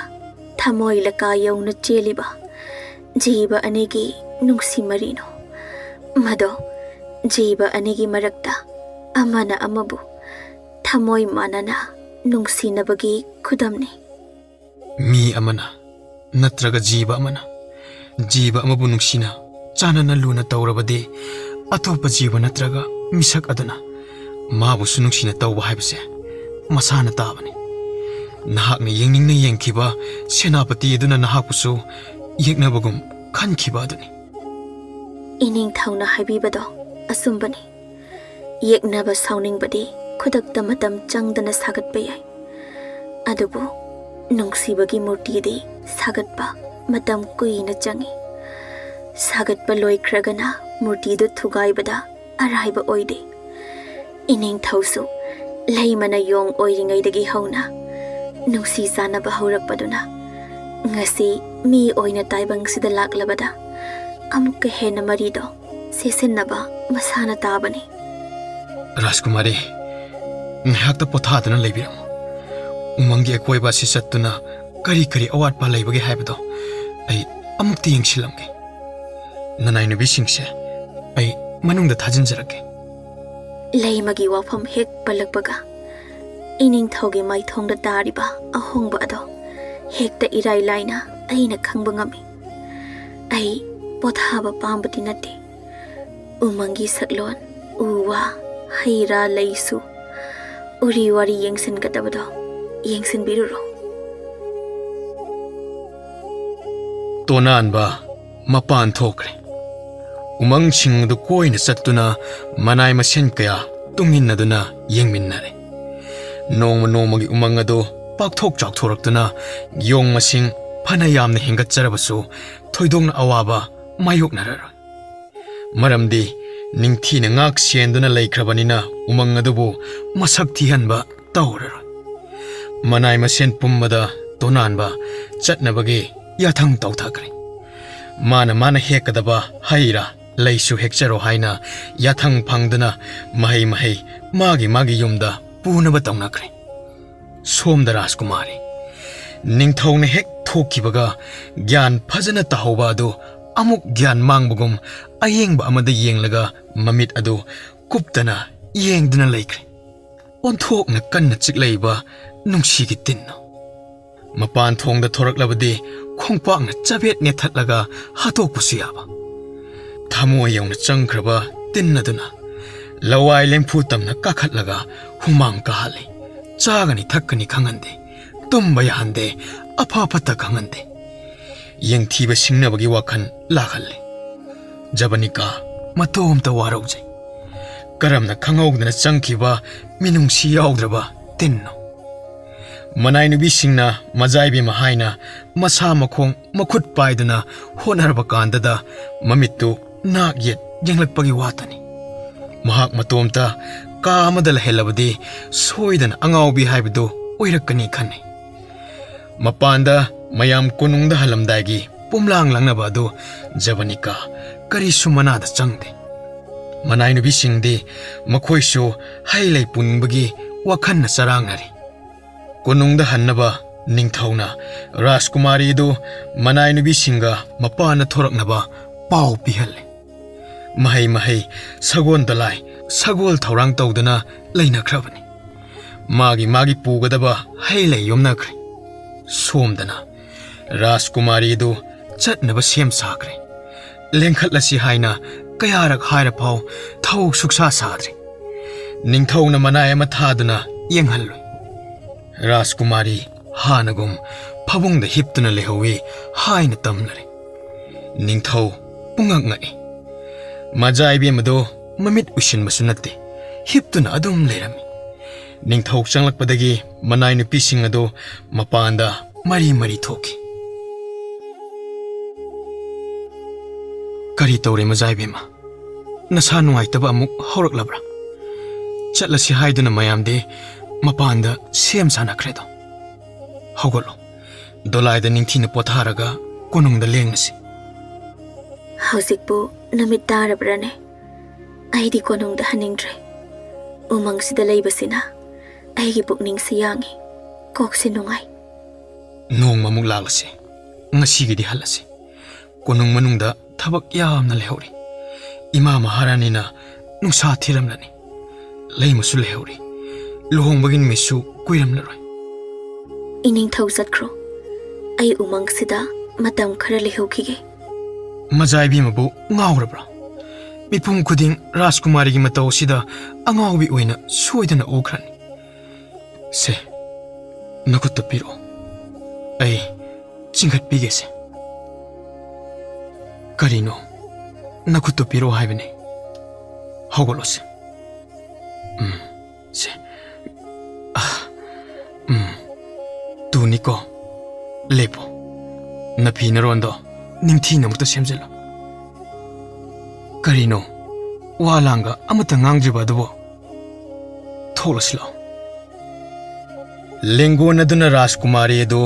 ꯊꯃꯣꯏ ꯂꯀꯥ ꯌꯧꯅ ꯆꯦꯜꯂꯤꯕ ꯖꯤꯕ ꯑꯅꯤꯒꯤ ꯅꯨꯡꯁꯤ ꯃꯔꯤꯅꯣ꯫ ꯃꯗꯣ ꯖꯤꯕ ꯑꯅꯤꯒꯤ ꯃꯔꯛꯇ ꯑꯃꯅ ꯑꯃꯕꯨ ꯊꯃꯣꯏ ꯃꯥꯟꯅꯅ ꯅꯨꯡꯁꯤꯅꯕꯒꯤ ꯈꯨꯗꯝꯅꯤ꯫ ꯃꯤ ꯑꯃꯅ ꯅꯠꯇ꯭ꯔꯒ ꯖꯤꯕ ꯑꯃꯅ ꯖꯤꯕ ꯑꯃꯕꯨ ꯅꯨꯡꯁꯤꯅ ꯆꯥꯟꯅꯅ ꯂꯨꯅ ꯇꯧꯔꯕꯗꯤ, ꯑꯇꯣꯞꯄ ꯖꯤꯕ ꯅꯠꯇ꯭ꯔꯒ ꯃꯤꯁꯛ ꯑꯗꯨꯅ ꯃꯥꯕꯨꯁꯨ ꯅꯨꯡꯁꯤꯅ ꯇꯧꯕ ꯍꯥꯏꯕꯁꯦ ꯃꯁꯥꯅ ꯇꯥꯕꯅꯤ꯫ ꯅꯍꯥꯛꯅ ꯌꯦꯡꯅꯤꯡꯅ ꯌꯦꯡꯈꯤꯕ ꯁꯦꯅꯥꯄꯇꯤ ꯑꯗꯨꯅ ꯅꯍꯥꯛꯄꯨꯁꯨ ꯌꯦꯛꯅꯕꯒꯨꯝ ꯈꯟꯈꯤꯕ ꯑꯗꯨꯅꯤ꯫ ꯏꯅꯤꯡꯊꯧꯅ ꯍꯥꯏꯕꯤꯕꯗꯣ ꯑꯆꯨꯝꯕꯅꯤ꯫ ꯌꯦꯛꯅꯕ ꯁꯥꯎꯅꯤꯡꯕꯗꯤ ꯈꯨꯗꯛꯇ ꯃꯇꯝ ꯆꯪꯗꯅ ꯁꯥꯒꯠꯄ ꯌꯥꯏ, ꯑꯗꯨꯕꯨ ꯅꯨꯡꯁꯤꯕꯒꯤ ꯃꯨꯔꯇꯤꯗꯤ ꯁꯥꯒꯠꯄ ꯃꯇꯝ ꯀꯨꯏꯅ ꯆꯪꯏ꯫ ꯁꯥꯒꯠꯄ ꯂꯣꯏꯈ꯭ꯔꯒꯅ ꯃꯨꯔꯇꯤꯗꯨ ꯊꯨꯒꯥꯏꯕꯗ ꯑꯔꯥꯏꯕ ꯑꯣꯏꯗꯦ꯫ ꯏꯅꯤꯡꯊꯧꯁꯨ ꯂꯩꯃꯅ ꯌꯣꯡ ꯑꯣꯏꯔꯤꯉꯩꯗꯒꯤ ꯍꯧꯅ ꯅꯨꯡꯁꯤ ꯆꯥꯟꯅꯕ ꯍꯧꯔꯛꯄꯗꯨꯅ ꯉꯁꯤ ꯃꯤ ꯑꯣꯏꯅ ꯇꯥꯏꯕꯪꯁꯤꯗ ꯂꯥꯛꯂꯕꯗ ꯑꯃꯨꯛꯀ ꯍꯦꯟꯅ ꯃꯔꯤꯗꯣ ꯆꯦꯁꯤꯟꯅꯕ ꯃꯁꯥꯅ ꯇꯥꯕꯅꯤ꯫ ꯔꯥꯖꯀꯨꯃꯥꯔꯤ, ꯉꯥꯏꯍꯥꯛꯇ ꯄꯣꯊꯥꯗꯨꯅ ꯂꯩꯕꯤꯔꯝꯃꯨ꯫ ꯎꯃꯪꯒꯤ ꯑꯀꯣꯏꯕ ꯑꯁꯤ ꯆꯠꯇꯨꯅ ꯀꯔꯤ ꯀꯔꯤ ꯑꯋꯥꯠꯄ ꯂꯩꯕꯒꯦ ꯍꯥꯏꯕꯗꯣ ꯑꯩ ꯑꯃꯨꯛꯇ ꯌꯦꯡꯁꯤꯜꯂꯝꯒꯦ꯫ ꯅꯅꯥꯏ ꯅꯨꯄꯤꯁꯤꯡꯁꯦ ꯑꯩ ꯃꯅꯨꯡꯗ ꯊꯥꯖꯤꯟꯖꯔꯛꯀꯦ꯫ ꯂꯩꯃꯒꯤ ꯋꯥꯐꯝ ꯍꯦꯛ ꯄꯜꯂꯛꯄꯒ ꯏꯅꯤꯡꯊꯧꯒꯤ ꯃꯥꯏꯊꯣꯡꯗ ꯇꯥꯔꯤꯕ ꯑꯍꯣꯡꯕ ꯑꯗꯣ ꯍꯦꯛꯇ ꯏꯔꯥꯏ ꯂꯥꯏꯅ ꯑꯩꯅ ꯈꯪꯕ ꯉꯝꯃꯤ꯫ ꯑꯩ ꯄꯣꯊꯥꯕ ꯄꯥꯝꯕꯗꯤ ꯅꯠꯇꯦ꯫ ꯎꯃꯪꯒꯤ ꯁꯛꯂꯣꯟ, ꯎ ꯋꯥ, ꯍꯩ ꯔꯥ, ꯂꯩꯁꯨ, ꯎꯔꯤ ꯋꯥꯔꯤ ꯌꯦꯡꯁꯤꯟꯒꯗꯕꯗꯣ ꯌꯦꯡꯁꯤꯟꯕꯤꯔꯨꯔꯣ꯫ ꯇꯣꯅꯥꯟꯕ ꯃꯄꯥꯟ ꯊꯣꯛꯈ꯭ꯔꯦ꯫ ꯎꯃꯪꯁꯤꯡ ꯑꯗꯨ ꯀꯣꯏꯅ ꯆꯠꯇꯨꯅ ꯃꯅꯥꯏ ꯃꯁꯤꯡ ꯀꯌꯥ ꯇꯨꯡꯏꯟꯅꯗꯨꯅ ꯌꯦꯡꯃꯤꯟꯅꯔꯦ꯫ ꯅꯣꯡꯃ ꯅꯣꯡꯃꯒꯤ ꯎꯃꯪ ꯑꯗꯨ ꯄꯥꯛꯊꯣꯛ ꯆꯥꯎꯊꯣꯔꯛꯇꯨꯅ ꯌꯣꯡ ꯃꯁꯤꯡ ꯐꯅ ꯌꯥꯝꯅ ꯍꯦꯟꯒꯠꯆꯔꯕꯁꯨ ꯊꯣꯏꯗꯣꯛꯅ ꯑꯋꯥꯕ ꯃꯥꯌꯣꯛꯅꯔꯔꯣꯏ꯫ ꯃꯔꯝꯗꯤ ꯅꯤꯡꯊꯤꯅ ꯉꯥꯛ ꯁꯦꯟꯗꯨꯅ ꯂꯩꯈ꯭ꯔꯕꯅꯤꯅ ꯎꯃꯪ ꯑꯗꯨꯕꯨ ꯃꯁꯛ ꯊꯤꯍꯟꯕ ꯇꯧꯔꯔꯣꯏ꯫ ꯃꯅꯥꯏ ꯃꯁꯦꯟ ꯄꯨꯝꯕꯗ ꯇꯣꯅꯥꯟꯕ ꯆꯠꯅꯕꯒꯤ ꯌꯥꯊꯪ ꯇꯧꯊꯈ꯭ꯔꯦ꯫ ꯃꯥꯅ ꯃꯥꯅ ꯍꯦꯛꯀꯗꯕ ꯍꯩ ꯔꯥ ꯂꯩꯁꯨ ꯍꯦꯛꯆꯔꯣ ꯍꯥꯏꯅ ꯌꯥꯊꯪ ꯐꯪꯗꯨꯅ ꯃꯍꯩ ꯃꯍꯩ ꯃꯥꯒꯤ ꯃꯥꯒꯤ ꯌꯨꯝꯗ ꯄꯨꯅꯕ ꯇꯧꯅꯈ꯭ꯔꯦ꯫ ꯁꯣꯝꯗ ꯔꯥꯖꯀꯨꯃꯥꯔꯤ ꯅꯤꯡꯊꯧꯅ ꯍꯦꯛ ꯊꯣꯛꯈꯤꯕꯒ ꯒ꯭ꯌꯥꯟ ꯐꯖꯅ ꯇꯥꯍꯧꯕ ꯑꯗꯨ ꯑꯃꯨꯛ ꯒ꯭ꯌꯥꯟ ꯃꯥꯡꯕꯒꯨꯝ ꯑꯌꯦꯡꯕ ꯑꯃꯗ ꯌꯦꯡꯂꯒ ꯃꯃꯤꯠ ꯑꯗꯨ ꯀꯨꯞꯇꯅ ꯌꯦꯡꯗꯨꯅ ꯂꯩꯈ꯭ꯔꯦ꯫ ꯑꯣꯟꯊꯣꯛꯅ ꯀꯟꯅ ꯆꯤꯛꯂꯛꯏꯕ ꯅꯨꯡꯁꯤꯒꯤ ꯇꯤꯟꯅꯣ꯫ ꯃꯄꯥꯟ ꯊꯣꯡꯗ ꯊꯣꯔꯛꯂꯕꯗꯤ ꯈꯣꯡꯄꯥꯛꯅ ꯆꯕꯦꯠ ꯅꯦꯠꯊꯠꯂꯒ ꯍꯥꯠꯇꯣꯛꯄꯁꯨ ꯌꯥꯕ꯫ ꯊꯃꯣꯏ ꯌꯧꯅ ꯆꯪꯈ꯭ꯔꯕ ꯇꯤꯟ ꯑꯗꯨꯅ ꯂꯋꯥꯏ ꯂꯦꯝꯐꯨ ꯇꯝꯅ ꯀꯥꯈꯠꯂꯒ ꯍꯨꯃꯥꯡ ꯀꯥꯍꯜꯂꯤ꯫ ꯆꯥꯒꯅꯤ ꯊꯛꯀꯅꯤ ꯈꯪꯍꯟꯗꯦ, ꯇꯨꯝꯕ ꯌꯥꯍꯟꯗꯦ, ꯑꯐ ꯐꯠꯇ ꯈꯪꯍꯟꯗꯦ꯫ ꯌꯦꯡꯊꯤꯕ ꯁꯤꯡꯅꯕꯒꯤ ꯋꯥꯈꯜ ꯂꯥꯛꯍꯜꯂꯤ꯫ ꯖꯕꯅꯤꯀꯥ ꯃꯇꯣꯝꯇ ꯋꯥꯔꯧꯖꯩ꯫ ꯀꯔꯝꯅ ꯈꯪꯍꯧꯗꯅ ꯆꯪꯈꯤꯕ ꯃꯤꯅꯨꯡꯁꯤ ꯌꯥꯎꯗ꯭ꯔꯕ ꯇꯤꯟꯅꯣ? ꯃꯅꯥꯏ ꯅꯨꯄꯤꯁꯤꯡꯅ ꯃꯖꯥꯏꯕꯦꯝꯃ ꯍꯥꯏꯅ ꯃꯁꯥ ꯃꯈꯣꯡ ꯃꯈꯨꯠ ꯄꯥꯏꯗꯨꯅ ꯍꯣꯠꯅꯔꯕ ꯀꯥꯟꯗꯗ ꯃꯃꯤꯠꯇꯨ ꯅꯥꯛ ꯌꯦꯠ ꯌꯦꯡꯂꯛꯄꯒꯤ ꯋꯥꯇꯅꯤ꯫ ꯃꯍꯥꯛ ꯃꯇꯣꯝꯇ ꯀꯥ ꯑꯃꯗ ꯂꯩꯍꯜꯂꯕꯗꯤ ꯁꯣꯏꯗꯅ ꯑꯉꯥꯎꯕꯤ ꯍꯥꯏꯕꯗꯨ ꯑꯣꯏꯔꯛꯀꯅꯤ ꯈꯟꯅꯩ꯫ ꯃꯄꯥꯟꯗ ꯃꯌꯥꯝ ꯀꯣꯅꯨꯡꯗ ꯍꯜꯂꯝꯗꯥꯏꯒꯤ ꯄꯨꯝꯂꯥꯡ ꯂꯥꯡꯅꯕ ꯑꯗꯨ ꯖꯕꯅꯤꯀꯥ ꯀꯔꯤꯁꯨ ꯃꯅꯥꯗ ꯆꯪꯗꯦ꯫ ꯃꯅꯥꯏ ꯅꯨꯄꯤꯁꯤꯡꯗꯤ ꯃꯈꯣꯏꯁꯨ ꯍꯩ ꯂꯩ ꯄꯨꯅꯤꯡꯕꯒꯤ ꯋꯥꯈꯜꯅ ꯆꯔꯥꯡꯅꯔꯤ꯫ ꯀꯣꯅꯨꯡꯗ ꯍꯟꯅꯕ ꯅꯤꯡꯊꯧꯅ ꯔꯥꯖꯀꯨꯃꯥꯔꯤꯗꯨ ꯃꯅꯥꯏ ꯅꯨꯄꯤꯁꯤꯡꯒ ꯃꯄꯥꯟꯗ ꯊꯣꯔꯛꯅꯕ ꯄꯥꯎ ꯄꯤꯍꯜꯂꯦ꯫ ꯃꯍꯩ ꯃꯍꯩ, ꯁꯒꯣꯜ ꯗꯂꯥꯏ, ꯁꯒꯣꯜ ꯊꯧꯔꯥꯡ ꯇꯧꯗꯨꯅ ꯂꯩꯅꯈ꯭ꯔꯕꯅꯤ꯫ ꯃꯥꯒꯤ ꯃꯥꯒꯤ ꯄꯨꯒꯗꯕ ꯍꯩ ꯂꯩ ꯌꯣꯝꯅꯈ꯭ꯔꯦ꯫ ꯁꯣꯝꯗꯅ ꯔꯥꯖꯀꯨꯃꯥꯔꯤꯗꯨ ꯆꯠꯅꯕ ꯁꯦꯝ ꯁꯥꯈ꯭ꯔꯦ꯫ ꯂꯦꯡꯈꯠꯂꯁꯤ ꯍꯥꯏꯅ ꯀꯌꯥꯔꯛ ꯍꯥꯏꯔ ꯐꯥꯎ ꯊꯧ ꯁꯨꯛꯁꯥ ꯁꯥꯗ꯭ꯔꯦ꯫ ꯅꯤꯡꯊꯧꯅ ꯃꯅꯥꯏ ꯑꯃ ꯊꯥꯗꯨꯅ ꯌꯦꯡꯍꯜꯂꯨꯏ꯫ ꯔꯥꯖꯀꯨꯃꯥꯔꯤ ꯍꯥꯟꯅꯒꯨꯝ ꯐꯃꯨꯡꯗ ꯍꯤꯞꯇꯨꯅ ꯂꯩꯍꯧꯏ ꯍꯥꯏꯅ ꯇꯝꯂꯔꯦ꯫ ꯅꯤꯡꯊꯧ ꯄꯨꯡꯉꯛ ꯉꯛꯏ꯫ ꯃꯖꯥ ꯏꯕꯦꯝ ꯑꯗꯨ ꯃꯃꯤꯠ ꯎꯏꯁꯤꯟꯕꯁꯨ ꯅꯠꯇꯦ, ꯍꯤꯞꯇꯨꯅ ꯑꯗꯨꯝ ꯂꯩꯔꯝꯃꯤ꯫ ꯅꯤꯡꯊꯧ ꯆꯪꯂꯛꯄꯗꯒꯤ ꯃꯅꯥꯏ ꯅꯨꯄꯤꯁꯤꯡ ꯑꯗꯨ ꯃꯄꯥꯟꯗ ꯃꯔꯤ ꯃꯔꯤ ꯊꯣꯛꯈꯤ꯫ "ꯀꯔꯤ ꯇꯧꯔꯦ, ꯃꯖꯥ ꯏꯕꯦꯝꯃ? ꯅꯁꯥ ꯅꯨꯡꯉꯥꯏꯇꯕ ꯑꯃꯨꯛ ꯍꯧꯔꯛꯂꯕ꯭ꯔꯥ? ꯆꯠꯂꯁꯤ ꯍꯥꯏꯗꯨꯅ ꯃꯌꯥꯝꯗꯤ ꯃꯄꯥꯟꯗ ꯁꯦꯝ ꯁꯥꯅꯈ꯭ꯔꯦꯗꯣ꯫ ꯍꯧꯒꯠꯂꯣ, ꯗꯣꯂꯥꯏꯗ ꯅꯤꯡꯊꯤꯅ ꯄꯣꯊꯥꯔꯒ ꯀꯣꯅꯨꯡꯗ ꯂꯦꯡꯂꯁꯤ꯫" "ꯍꯧꯖꯤꯛꯄꯨ ꯅꯨꯃꯤꯠ ꯇꯥꯔꯕ꯭ꯔꯥꯅꯦ? ꯑꯩꯗꯤ ꯀꯣꯅꯨꯡꯗ ꯍꯟꯅꯤꯡꯗ꯭ꯔꯦ꯫ ꯎꯃꯪꯁꯤꯗ ꯂꯩꯕꯁꯤꯅ ꯑꯩꯒꯤ ꯄꯨꯛꯅꯤꯡꯁꯤ ꯌꯥꯡꯏ, ꯀꯣꯛꯁꯤ ꯅꯨꯡꯉꯥꯏ꯫" "ꯅꯣꯡꯃ ꯑꯃꯨꯛ ꯂꯥꯛꯂꯁꯤ, ꯉꯁꯤꯒꯤꯗꯤ ꯍꯜꯂꯁꯤ꯫ ꯀꯣꯅꯨꯡ ꯃꯅꯨꯡꯗ ꯊꯕꯛ ꯌꯥꯝꯅ ꯂꯩꯍꯧꯔꯤ꯫ ꯏꯃꯥ ꯃꯍꯥꯔꯥꯅꯤꯅ ꯅꯨꯡꯁꯥ ꯊꯤꯔꯝꯂꯅꯤ꯫ ꯂꯩꯃꯁꯨ ꯂꯩꯍꯧꯔꯤ꯫ ꯂꯨꯍꯣꯡꯕꯒꯤ ꯅꯨꯃꯤꯠꯁꯨ ꯀꯨꯏꯔꯝꯂꯔꯣꯏ꯫" "ꯏꯅꯤꯡꯊꯧ ꯆꯠꯈ꯭ꯔꯣ꯫ ꯑꯩ ꯎꯃꯪꯁꯤꯗ ꯃꯇꯝ ꯈꯔ ꯂꯩꯍꯧꯈꯤꯒꯦ꯫" "ꯃꯖꯥ ꯏꯕꯦꯝꯃꯕꯨ ꯉꯥꯎꯔꯕ꯭ꯔꯥ? ꯃꯤꯄꯨꯝ ꯈꯨꯗꯤꯡ ꯔꯥꯖꯀꯨꯃꯥꯔꯤꯒꯤ ꯃꯇꯧ ꯑꯁꯤꯗ ꯑꯉꯥꯎꯕꯤ ꯑꯣꯏꯅ ꯁꯣꯏꯗꯅ ꯎꯈ꯭ꯔꯅꯤ꯫ ꯁꯦ, ꯅꯈꯨꯠꯇ ꯄꯤꯔꯛꯑꯣ꯫ ꯑꯩ ꯆꯤꯡꯈꯠꯄꯤꯒꯦꯁꯦ꯫" "ꯀꯔꯤꯅꯣ? ꯅꯈꯨꯠꯇꯨ ꯄꯤꯔꯛꯑꯣ ꯍꯥꯏꯕꯅꯦ꯫ ꯍꯧꯒꯠꯂꯣꯁꯦ꯫ ꯎꯝ, ꯁꯦ꯫ ꯑꯥ, ꯎꯝ꯫ ꯇꯨꯅꯤꯀꯣ꯫ ꯂꯦꯞꯄꯣ꯫ ꯅꯐꯤ ꯅꯔꯣꯟꯗꯣ ꯅꯤꯡꯊꯤꯅ ꯑꯃꯨꯛꯇ ꯁꯦꯝꯖꯤꯜꯂꯣ꯫ ꯀꯔꯤꯅꯣ? ꯋꯥ ꯂꯥꯡꯒ ꯑꯃꯠꯇ ꯉꯥꯡꯗ꯭ꯔꯤꯕ ꯑꯗꯨꯕꯨ? ꯊꯣꯛꯂꯁꯤ ꯂꯥꯛꯑꯣ꯫" ꯂꯦꯡꯒꯣꯟ ꯑꯗꯨꯅ ꯔꯥꯖꯀꯨꯃꯥꯔꯤ ꯑꯗꯨ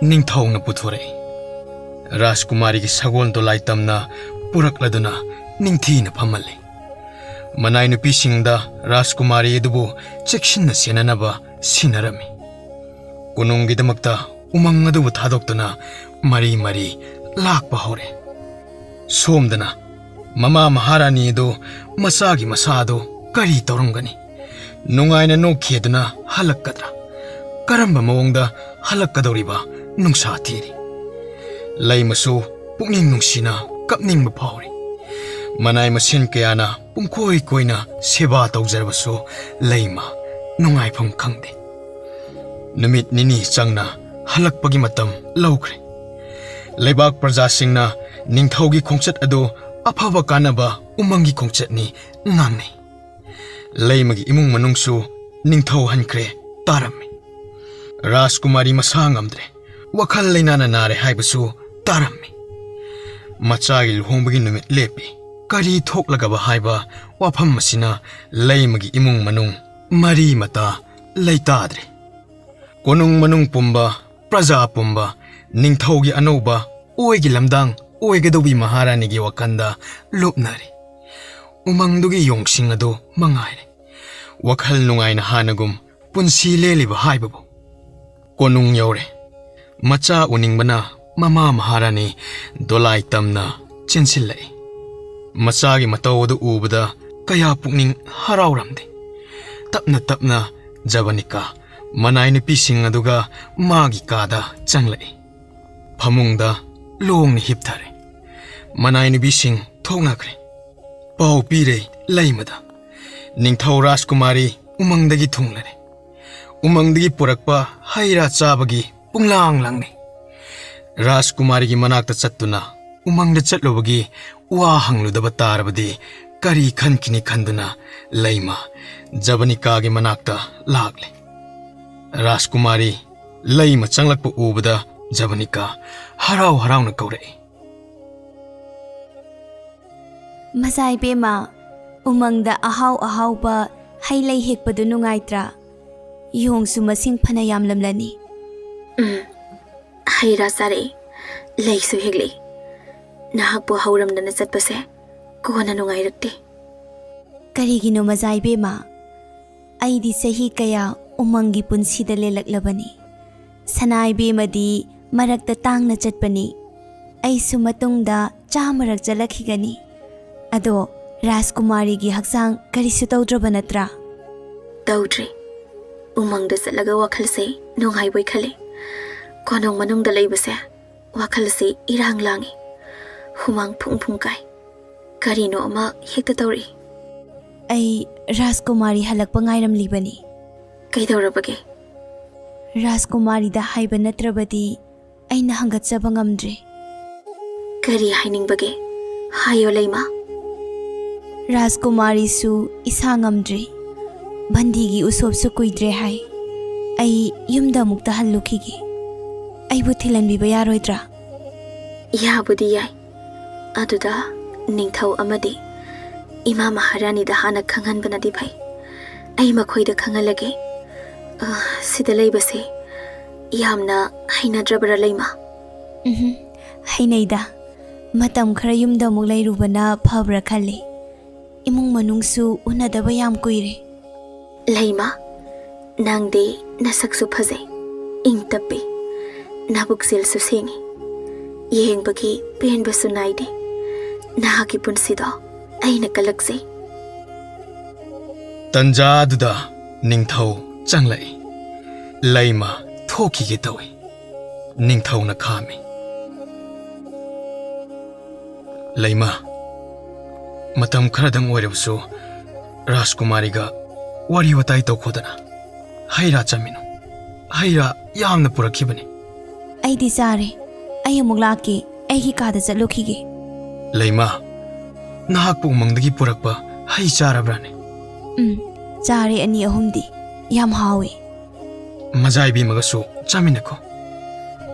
ꯅꯤꯡꯊꯧꯅ ꯄꯨꯊꯣꯔꯛꯏ꯫ ꯔꯥꯖꯀꯨꯃꯥꯔꯤꯒꯤ ꯁꯒꯣꯜ ꯗꯣꯂꯥꯏ ꯇꯝꯅ ꯄꯨꯔꯛꯂꯗꯨꯅ ꯅꯤꯡꯊꯤꯅ ꯐꯝꯍꯜꯂꯤ꯫ ꯃꯅꯥꯏ ꯅꯨꯄꯤꯁꯤꯡꯗ ꯔꯥꯖꯀꯨꯃꯥꯔꯤ ꯑꯗꯨꯕꯨ ꯆꯦꯛꯁꯤꯟꯅ ꯁꯦꯟꯅꯅꯕ ꯁꯤꯟꯅꯔꯝꯃꯤ꯫ ꯀꯣꯅꯨꯡꯒꯤꯗꯃꯛꯇ ꯎꯃꯪ ꯑꯗꯨꯕꯨ ꯊꯥꯗꯣꯛꯇꯨꯅ ꯃꯔꯤ ꯃꯔꯤ ꯂꯥꯛꯄ ꯍꯧꯔꯦ꯫ ꯁꯣꯝꯗꯅ ꯃꯃꯥ ꯃꯍꯥꯔꯥꯅꯤ ꯑꯗꯨ ꯃꯆꯥꯒꯤ ꯃꯁꯥ ꯑꯗꯨ ꯀꯔꯤ ꯇꯧꯔꯝꯒꯅꯤ? ꯅꯨꯡꯉꯥꯏꯅ ꯅꯣꯛꯈꯤꯗꯨꯅ ꯍꯜꯂꯛꯀꯗ꯭ꯔꯥ? ꯀꯔꯝꯕ ꯃꯑꯣꯡꯗ ꯍꯜꯂꯛꯀꯗꯧꯔꯤꯕ? ꯅꯨꯡꯁꯥ ꯊꯤꯔꯤ꯫ ꯂꯩꯃꯁꯨ ꯄꯨꯛꯅꯤꯡ ꯅꯨꯡꯁꯤꯅ ꯀꯞꯅꯤꯡꯕ ꯐꯥꯎꯔꯤ꯫ ꯃꯅꯥꯏ ꯃꯁꯦꯟ ꯀꯌꯥꯅ ꯄꯨꯡꯀꯣꯏ ꯀꯣꯏꯅ ꯁꯦꯕꯥ ꯇꯧꯖꯔꯕꯁꯨ ꯂꯩꯃ ꯅꯨꯡꯉꯥꯏꯐꯝ ꯈꯪꯗꯦ꯫ ꯅꯨꯃꯤꯠ ꯅꯤꯅꯤ ꯆꯪꯅ ꯍꯜꯂꯛꯄꯒꯤ ꯃꯇꯝ ꯂꯧꯈ꯭ꯔꯦ꯫ ꯂꯩꯕꯥꯛ ꯄ꯭ꯔꯖꯥꯁꯤꯡꯅ ꯅꯤꯡꯊꯧꯒꯤ ꯈꯣꯡꯆꯠ ꯑꯗꯨ ꯑꯐꯕ ꯀꯥꯟꯅꯕ ꯎꯃꯪꯒꯤ ꯈꯣꯡꯆꯠꯅꯤ ꯉꯥꯡꯅꯩ꯫ ꯂꯩꯃꯒꯤ ꯏꯃꯨꯡ ꯃꯅꯨꯡꯁꯨ ꯅꯤꯡꯊꯧ ꯍꯟꯈ꯭ꯔꯦ ꯇꯥꯔꯝꯃꯤ꯫ ꯔꯥꯖꯀꯨꯃꯥꯔꯤ ꯃꯁꯥ ꯉꯝꯗ꯭ꯔꯦ, ꯋꯥꯈꯜ ꯂꯩꯅꯥꯅ ꯅꯥꯔꯦ ꯍꯥꯏꯕꯁꯨ ꯇꯥꯔꯝꯃꯤ꯫ ꯃꯆꯥꯒꯤ ꯂꯨꯍꯣꯡꯕꯒꯤ ꯅꯨꯃꯤꯠ ꯂꯦꯞꯄꯤ꯫ ꯀꯔꯤ ꯊꯣꯛꯂꯒꯕ ꯍꯥꯏꯕ ꯋꯥꯐꯝ ꯑꯁꯤꯅ ꯂꯩꯃꯒꯤ ꯏꯃꯨꯡ ꯃꯅꯨꯡ ꯃꯔꯤ ꯃꯇꯥ ꯂꯩꯇꯥꯗ꯭ꯔꯦ꯫ ꯀꯣꯅꯨꯡ ꯃꯅꯨꯡ ꯄꯨꯝꯕ, ꯄ꯭ꯔꯖꯥ ꯄꯨꯝꯕ ꯅꯤꯡꯊꯧꯒꯤ ꯑꯅꯧꯕ ꯑꯣꯏꯒꯤ ꯂꯝꯗꯥꯡ ꯑꯣꯏꯒꯗꯧꯕꯤ ꯃꯍꯥꯔꯥꯅꯤꯒꯤ ꯋꯥꯈꯜꯗ ꯂꯨꯞꯅꯔꯤ꯫ ꯎꯃꯪꯗꯨꯒꯤ ꯌꯣꯡꯁꯤꯡ ꯑꯗꯨ ꯃꯉꯥꯏꯔꯦ ꯋꯥꯈꯜ ꯅꯨꯡꯉꯥꯏꯅ ꯍꯥꯟꯅꯒꯨꯝ ꯄꯨꯟꯁꯤ ꯂꯦꯜꯂꯤꯕ ꯍꯥꯏꯕꯕꯨ꯫ ꯀꯣꯅꯨꯡ ꯌꯧꯔꯦ꯫ ꯃꯆꯥ ꯎꯅꯤꯡꯕꯅ ꯃꯃꯥ ꯃꯍꯥꯔꯥꯅꯤ ꯗꯣꯂꯥꯏ ꯇꯝꯅ ꯆꯦꯟꯁꯤꯜꯂꯛꯏ꯫ ꯃꯆꯥꯒꯤ ꯃꯇꯧ ꯑꯗꯨ ꯎꯕꯗ ꯀꯌꯥ ꯄꯨꯛꯅꯤꯡ ꯍꯔꯥꯎꯔꯝꯗꯦ꯫ ꯇꯞꯅ ꯇꯞꯅ ꯖꯕꯅꯤꯀꯥ ꯃꯅꯥꯏ ꯅꯨꯄꯤꯁꯤꯡ ꯑꯗꯨꯒ ꯃꯥꯒꯤ ꯀꯥꯗ ꯆꯪꯂꯛꯏ꯫ ꯐꯃꯨꯡꯗ ꯂꯣꯡꯅ ꯍꯤꯞꯊꯔꯦ꯫ ꯃꯅꯥꯏ ꯅꯨꯄꯤꯁꯤꯡ ꯊꯣꯛꯅꯈ꯭ꯔꯦ꯫ ꯄꯥꯎ ꯄꯤꯔꯦ ꯂꯩꯃꯗ꯫ ꯅꯤꯡꯊꯧ ꯔꯥꯖꯀꯨꯃꯥꯔꯤ ꯎꯃꯪꯗꯒꯤ ꯊꯨꯡꯂꯔꯦ꯫ ꯎꯃꯪꯗꯒꯤ ꯄꯨꯔꯛꯄ ꯍꯩ ꯔꯥ ꯆꯥꯕꯒꯤ ꯄꯨꯡꯂꯥꯡ ꯂꯥꯡꯅꯩ꯫ ꯔꯥꯖꯀꯨꯃꯥꯔꯤꯒꯤ ꯃꯅꯥꯛꯇ ꯆꯠꯇꯨꯅ ꯎꯃꯪꯗ ꯆꯠꯂꯨꯕꯒꯤ ꯋꯥ ꯍꯪꯂꯨꯗꯕ ꯇꯥꯔꯕꯗꯤ ꯀꯔꯤ ꯈꯟꯈꯤꯅꯤ ꯈꯟꯗꯨꯅ ꯂꯩꯃ ꯖꯕꯅꯤꯀꯥꯒꯤ ꯃꯅꯥꯛꯇ ꯂꯥꯛꯂꯦ꯫ ꯔꯥꯖꯀꯨꯃꯥꯔꯤ ꯂꯩꯃ ꯆꯪꯂꯛꯄ ꯎꯕꯗ ꯖꯕꯅꯤꯀꯥ ꯍꯔꯥꯎ ꯍꯔꯥꯎꯅ ꯀꯧꯔꯛꯏ꯫ ꯃꯆꯥ ꯏꯕꯦꯝꯃ, ꯎꯃꯪꯗ ꯑꯍꯥꯎ ꯑꯍꯥꯎꯕ ꯍꯩ ꯂꯩ ꯍꯦꯛꯄꯗꯨ ꯅꯨꯡꯉꯥꯏꯇ꯭ꯔꯥ? ꯌꯣꯡꯁꯨ ꯃꯁꯤꯡ ꯐꯅ ꯌꯥꯝꯂꯝꯂꯅꯤ꯫ ꯎꯝ, ꯍꯩ ꯔꯥ ꯆꯥꯔꯛꯏ, ꯂꯩꯁꯨ ꯍꯦꯛꯂꯛꯏ꯫ ꯅꯍꯥꯛꯄꯨ ꯍꯧꯔꯝꯗꯅ ꯆꯠꯄꯁꯦ ꯀꯣꯟꯅ ꯅꯨꯡꯉꯥꯏꯔꯛꯇꯦ꯫ ꯀꯔꯤꯒꯤꯅꯣ ꯃꯆꯥ ꯏꯕꯦꯝꯃ? ꯑꯩꯗꯤ ꯆꯍꯤ ꯀꯌꯥ ꯎꯃꯪꯒꯤ ꯄꯨꯟꯁꯤꯗ ꯂꯦꯜꯂꯛꯂꯕꯅꯤ꯫ ꯁꯅꯥ ꯏꯕꯦꯝꯃꯗꯤ ꯃꯔꯛꯇ ꯇꯥꯡꯅ ꯆꯠꯄꯅꯤ꯫ ꯑꯩꯁꯨ ꯃꯇꯨꯡꯗ ꯆꯥꯃꯔꯛ ꯆꯠꯂꯛꯈꯤꯒꯅꯤ꯫ ꯑꯗꯣ ꯔꯥꯖꯀꯨꯃꯥꯔꯤꯒꯤ ꯍꯛꯆꯥꯡ ꯀꯔꯤꯁꯨ ꯇꯧꯗ꯭ꯔꯕ ꯅꯠꯇ꯭ꯔꯥ? ꯇꯧꯗ꯭ꯔꯤ꯫ ꯎꯃꯪꯗ ꯆꯠꯂꯒ ꯋꯥꯈꯜꯁꯦ ꯅꯨꯡꯉꯥꯏꯕꯣꯏ ꯈꯜꯂꯤ꯫ ꯀꯣꯅꯨꯡ ꯃꯅꯨꯡꯗ ꯂꯩꯕꯁꯦ ꯋꯥꯈꯜꯁꯦ ꯏꯔꯥꯡ ꯂꯥꯡꯉꯤ꯫ ꯍꯨꯃꯥꯡ ꯐꯨꯡ ꯐꯨꯡ ꯀꯥꯏ꯫ ꯀꯔꯤꯅꯣ ꯑꯃ ꯍꯦꯛꯇ ꯇꯧꯔꯛꯏ꯫ ꯑꯩ ꯔꯥꯖꯀꯨꯃꯥꯔꯤ ꯍꯜꯂꯛꯄ ꯉꯥꯏꯔꯝꯂꯤꯕꯅꯤ꯫ ꯀꯩꯗꯧꯔꯕꯒꯦ? ꯔꯥꯖꯀꯨꯃꯥꯔꯤꯗ ꯍꯥꯏꯕ ꯅꯠꯇ꯭ꯔꯕꯗꯤ ꯑꯩꯅ ꯍꯪꯒꯠꯆꯕ ꯉꯝꯗ꯭ꯔꯦ꯫ ꯀꯔꯤ ꯍꯥꯏꯅꯤꯡꯕꯒꯦ? ꯍꯥꯏꯌꯣ ꯂꯩꯃ꯫ ꯔꯥꯖꯀꯨꯃꯥꯔꯤꯁꯨ ꯏꯁꯥ ꯉꯝꯗ꯭ꯔꯦ꯫ ꯕꯟꯗꯤꯒꯤ ꯎꯁꯣꯞꯁꯨ ꯀꯨꯏꯗ꯭ꯔꯦ ꯍꯥꯏ꯫ ꯑꯩ ꯌꯨꯝꯗ ꯑꯃꯨꯛꯇ ꯍꯜꯂꯨꯈꯤꯒꯦ꯫ ꯑꯩꯕꯨ ꯊꯤꯜꯍꯟꯕꯤꯕ ꯌꯥꯔꯣꯏꯗ꯭ꯔꯥ? ꯌꯥꯕꯨꯗꯤ ꯌꯥꯏ꯫ ꯑꯗꯨꯗ ꯅꯤꯡꯊꯧ ꯑꯃꯗꯤ ꯏꯃꯥ ꯃꯍꯥꯔꯥꯅꯤꯗ ꯍꯥꯟꯅ ꯈꯪꯍꯟꯕꯅꯗꯤ ꯐꯩ꯫ ꯑꯩ ꯃꯈꯣꯏꯗ ꯈꯪꯍꯜꯂꯒꯦ꯫ ꯑ, ꯁꯤꯗ ꯂꯩꯕꯁꯦ ꯌꯥꯝꯅ ꯍꯩꯅꯗ꯭ꯔꯕꯔꯥ, ꯂꯩꯃ? ꯎꯝꯍꯨꯝ, ꯍꯩꯅꯩꯗ꯫ ꯃꯇꯝ ꯈꯔ ꯌꯨꯝꯗ ꯑꯃꯨꯛ ꯂꯩꯔꯨꯕꯅ ꯐꯕ꯭ꯔꯥ ꯈꯜꯂꯤ꯫ ꯏꯃꯨꯡ ꯃꯅꯨꯡꯁꯨ ꯎꯅꯗꯕ ꯌꯥꯝ ꯀꯨꯏꯔꯦ꯫ ꯂꯩꯃ, ꯅꯪꯗꯤ ꯅꯁꯛꯁꯨ ꯐꯖꯩ, ꯏꯪ ꯇꯞꯄꯤ, ꯅꯕꯨꯛꯆꯦꯜꯁꯨ ꯁꯦꯡꯉꯤ꯫ ꯌꯦꯡꯕꯒꯤ ꯄꯦꯟꯕꯁꯨ ꯅꯥꯏꯗꯦ꯫ ꯅꯍꯥꯛꯀꯤ ꯄꯨꯟꯁꯤꯗꯣ ꯑꯩꯅ ꯀꯜꯂꯛꯆꯩ꯫ ꯇꯟꯖꯥ ꯑꯗꯨꯗ ꯅꯤꯡꯊꯧ ꯆꯪꯂꯛꯏ꯫ ꯂꯩꯃ ꯊꯣꯛꯈꯤꯒꯦ ꯇꯧꯏ꯫ ꯅꯤꯡꯊꯧꯅ ꯈꯥꯝꯃꯤ꯫ ꯂꯩꯃ, ꯃꯇꯝ ꯈꯔꯗꯪ ꯑꯣꯏꯔꯕꯁꯨ ꯔꯥꯖꯀꯨꯃꯥꯔꯤꯒ ꯋꯥꯔꯤ ꯋꯥꯇꯥꯏ ꯇꯧꯈꯣꯗꯅ꯫ ꯍꯩ ꯔꯥ ꯆꯥꯃꯤꯟꯅꯧ꯫ ꯍꯩ ꯔꯥ ꯌꯥꯝꯅ ꯄꯨꯔꯛꯈꯤꯕꯅꯤ꯫ ꯑꯩꯗꯤ ꯆꯥꯔꯦ꯫ ꯑꯩ ꯑꯃꯨꯛ ꯂꯥꯛꯀꯦ꯫ ꯑꯩꯒꯤ ꯀꯥꯗ ꯆꯠꯂꯨꯈꯤꯒꯦ꯫ ꯂꯩꯃ, ꯅꯍꯥꯛꯄꯨ ꯎꯃꯪꯗꯒꯤ ꯄꯨꯔꯛꯄ ꯍꯩ ꯆꯥꯔꯕ꯭ꯔꯥꯅꯦ? ꯎꯝ, ꯆꯥꯔꯦ ꯑꯅꯤ ꯑꯍꯨꯝꯗꯤ꯫ ꯌꯥꯝ ꯍꯥꯎꯋꯦ꯫ ꯃꯖꯥ ꯏꯕꯦꯝꯃꯒꯁꯨ ꯆꯥꯃꯤꯟꯅꯈꯣ꯫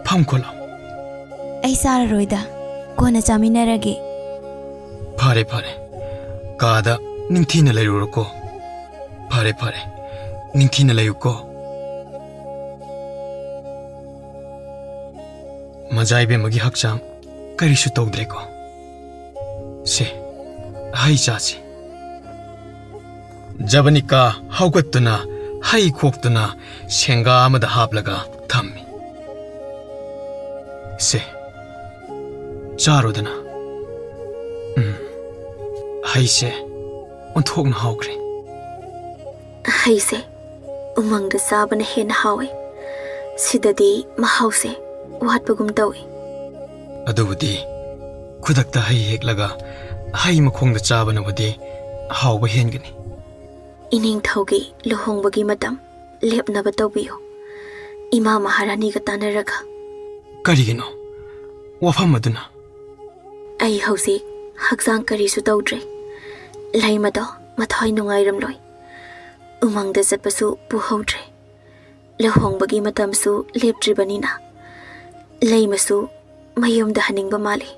ꯐꯝꯈꯣ ꯂꯥꯎ꯫ ꯑꯩ ꯆꯥꯔꯔꯣꯏꯗ, ꯀꯣꯟꯅ ꯆꯥꯃꯤꯟꯅꯔꯒꯦ꯫ ꯐꯔꯦ, ꯐꯔꯦ꯫ ꯀꯥꯗ ꯅꯤꯡꯊꯤꯅ ꯂꯩꯔꯨꯔꯣꯀꯣ꯫ ꯐꯔꯦ, ꯐꯔꯦ꯫ ꯅꯤꯡꯊꯤꯅ ꯂꯩꯌꯨꯀꯣ꯫ ꯃꯖꯥ ꯏꯕꯦꯝꯃꯒꯤ ꯍꯛꯆꯥꯡ ꯀꯔꯤꯁꯨ ꯇꯧꯗ꯭ꯔꯦꯀꯣ? ꯁꯦ, ꯍꯩ ꯆꯥꯁꯤ꯫ ꯖꯕꯅꯤꯀꯥ ꯍꯧꯒꯠꯇꯨꯅ ꯍꯩ ꯈꯣꯛꯇꯨꯅ ꯁꯦꯡꯒꯥ ꯑꯃꯗ ꯍꯥꯞꯂꯒ ꯊꯝꯃꯤ꯫ ꯁꯦ, ꯆꯥꯔꯣꯗꯅ꯫ ꯎꯝ, ꯍꯩꯁꯦ ꯑꯣꯟꯊꯣꯛꯅ ꯍꯥꯎꯈ꯭ꯔꯦ꯫ ꯍꯩꯁꯦ ꯎꯃꯪꯗ ꯆꯥꯕꯅ ꯍꯦꯟꯅ ꯍꯥꯎꯏ꯫ ꯁꯤꯗꯗꯤ ꯃꯍꯥꯎꯁꯦ ꯋꯥꯠꯄꯒꯨꯝ ꯇꯧꯏ꯫ ꯑꯗꯨꯕꯨꯗꯤ ꯈꯨꯗꯛꯇ ꯍꯩ ꯍꯦꯛꯂꯒ ꯍꯩ ꯃꯈꯣꯡꯗ ꯆꯥꯕꯅꯕꯨꯗꯤ ꯍꯥꯎꯕ ꯍꯦꯟꯒꯅꯤ꯫ ꯏꯅꯤꯡꯊꯧꯒꯤ ꯂꯨꯍꯣꯡꯕꯒꯤ ꯃꯇꯝ ꯂꯦꯞꯅꯕ ꯇꯧꯕꯤꯌꯨ, ꯏꯃꯥ ꯃꯍꯥꯔꯥꯅꯤꯒ ꯇꯥꯟꯅꯔꯒ꯫ ꯀꯔꯤꯒꯤꯅꯣ ꯋꯥꯐꯝ ꯑꯗꯨꯅ? ꯑꯩ ꯍꯧꯖꯤꯛ ꯍꯛꯆꯥꯡ ꯀꯔꯤꯁꯨ ꯇꯧꯗ꯭ꯔꯦ꯫ ꯂꯩꯃꯗꯣ ꯃꯊ꯭ꯋꯥꯏ ꯅꯨꯡꯉꯥꯏꯔꯝꯂꯣꯏ꯫ ꯎꯃꯪꯗ ꯆꯠꯄꯁꯨ ꯄꯨꯍꯧꯗ꯭ꯔꯦ꯫ ꯂꯨꯍꯣꯡꯕꯒꯤ ꯃꯇꯝꯁꯨ ꯂꯦꯞꯇ꯭ꯔꯤꯕꯅꯤꯅ ꯂꯩꯃꯁꯨ ꯃꯌꯨꯝꯗ ꯍꯟꯅꯤꯡꯕ ꯃꯥꯜꯂꯤ꯫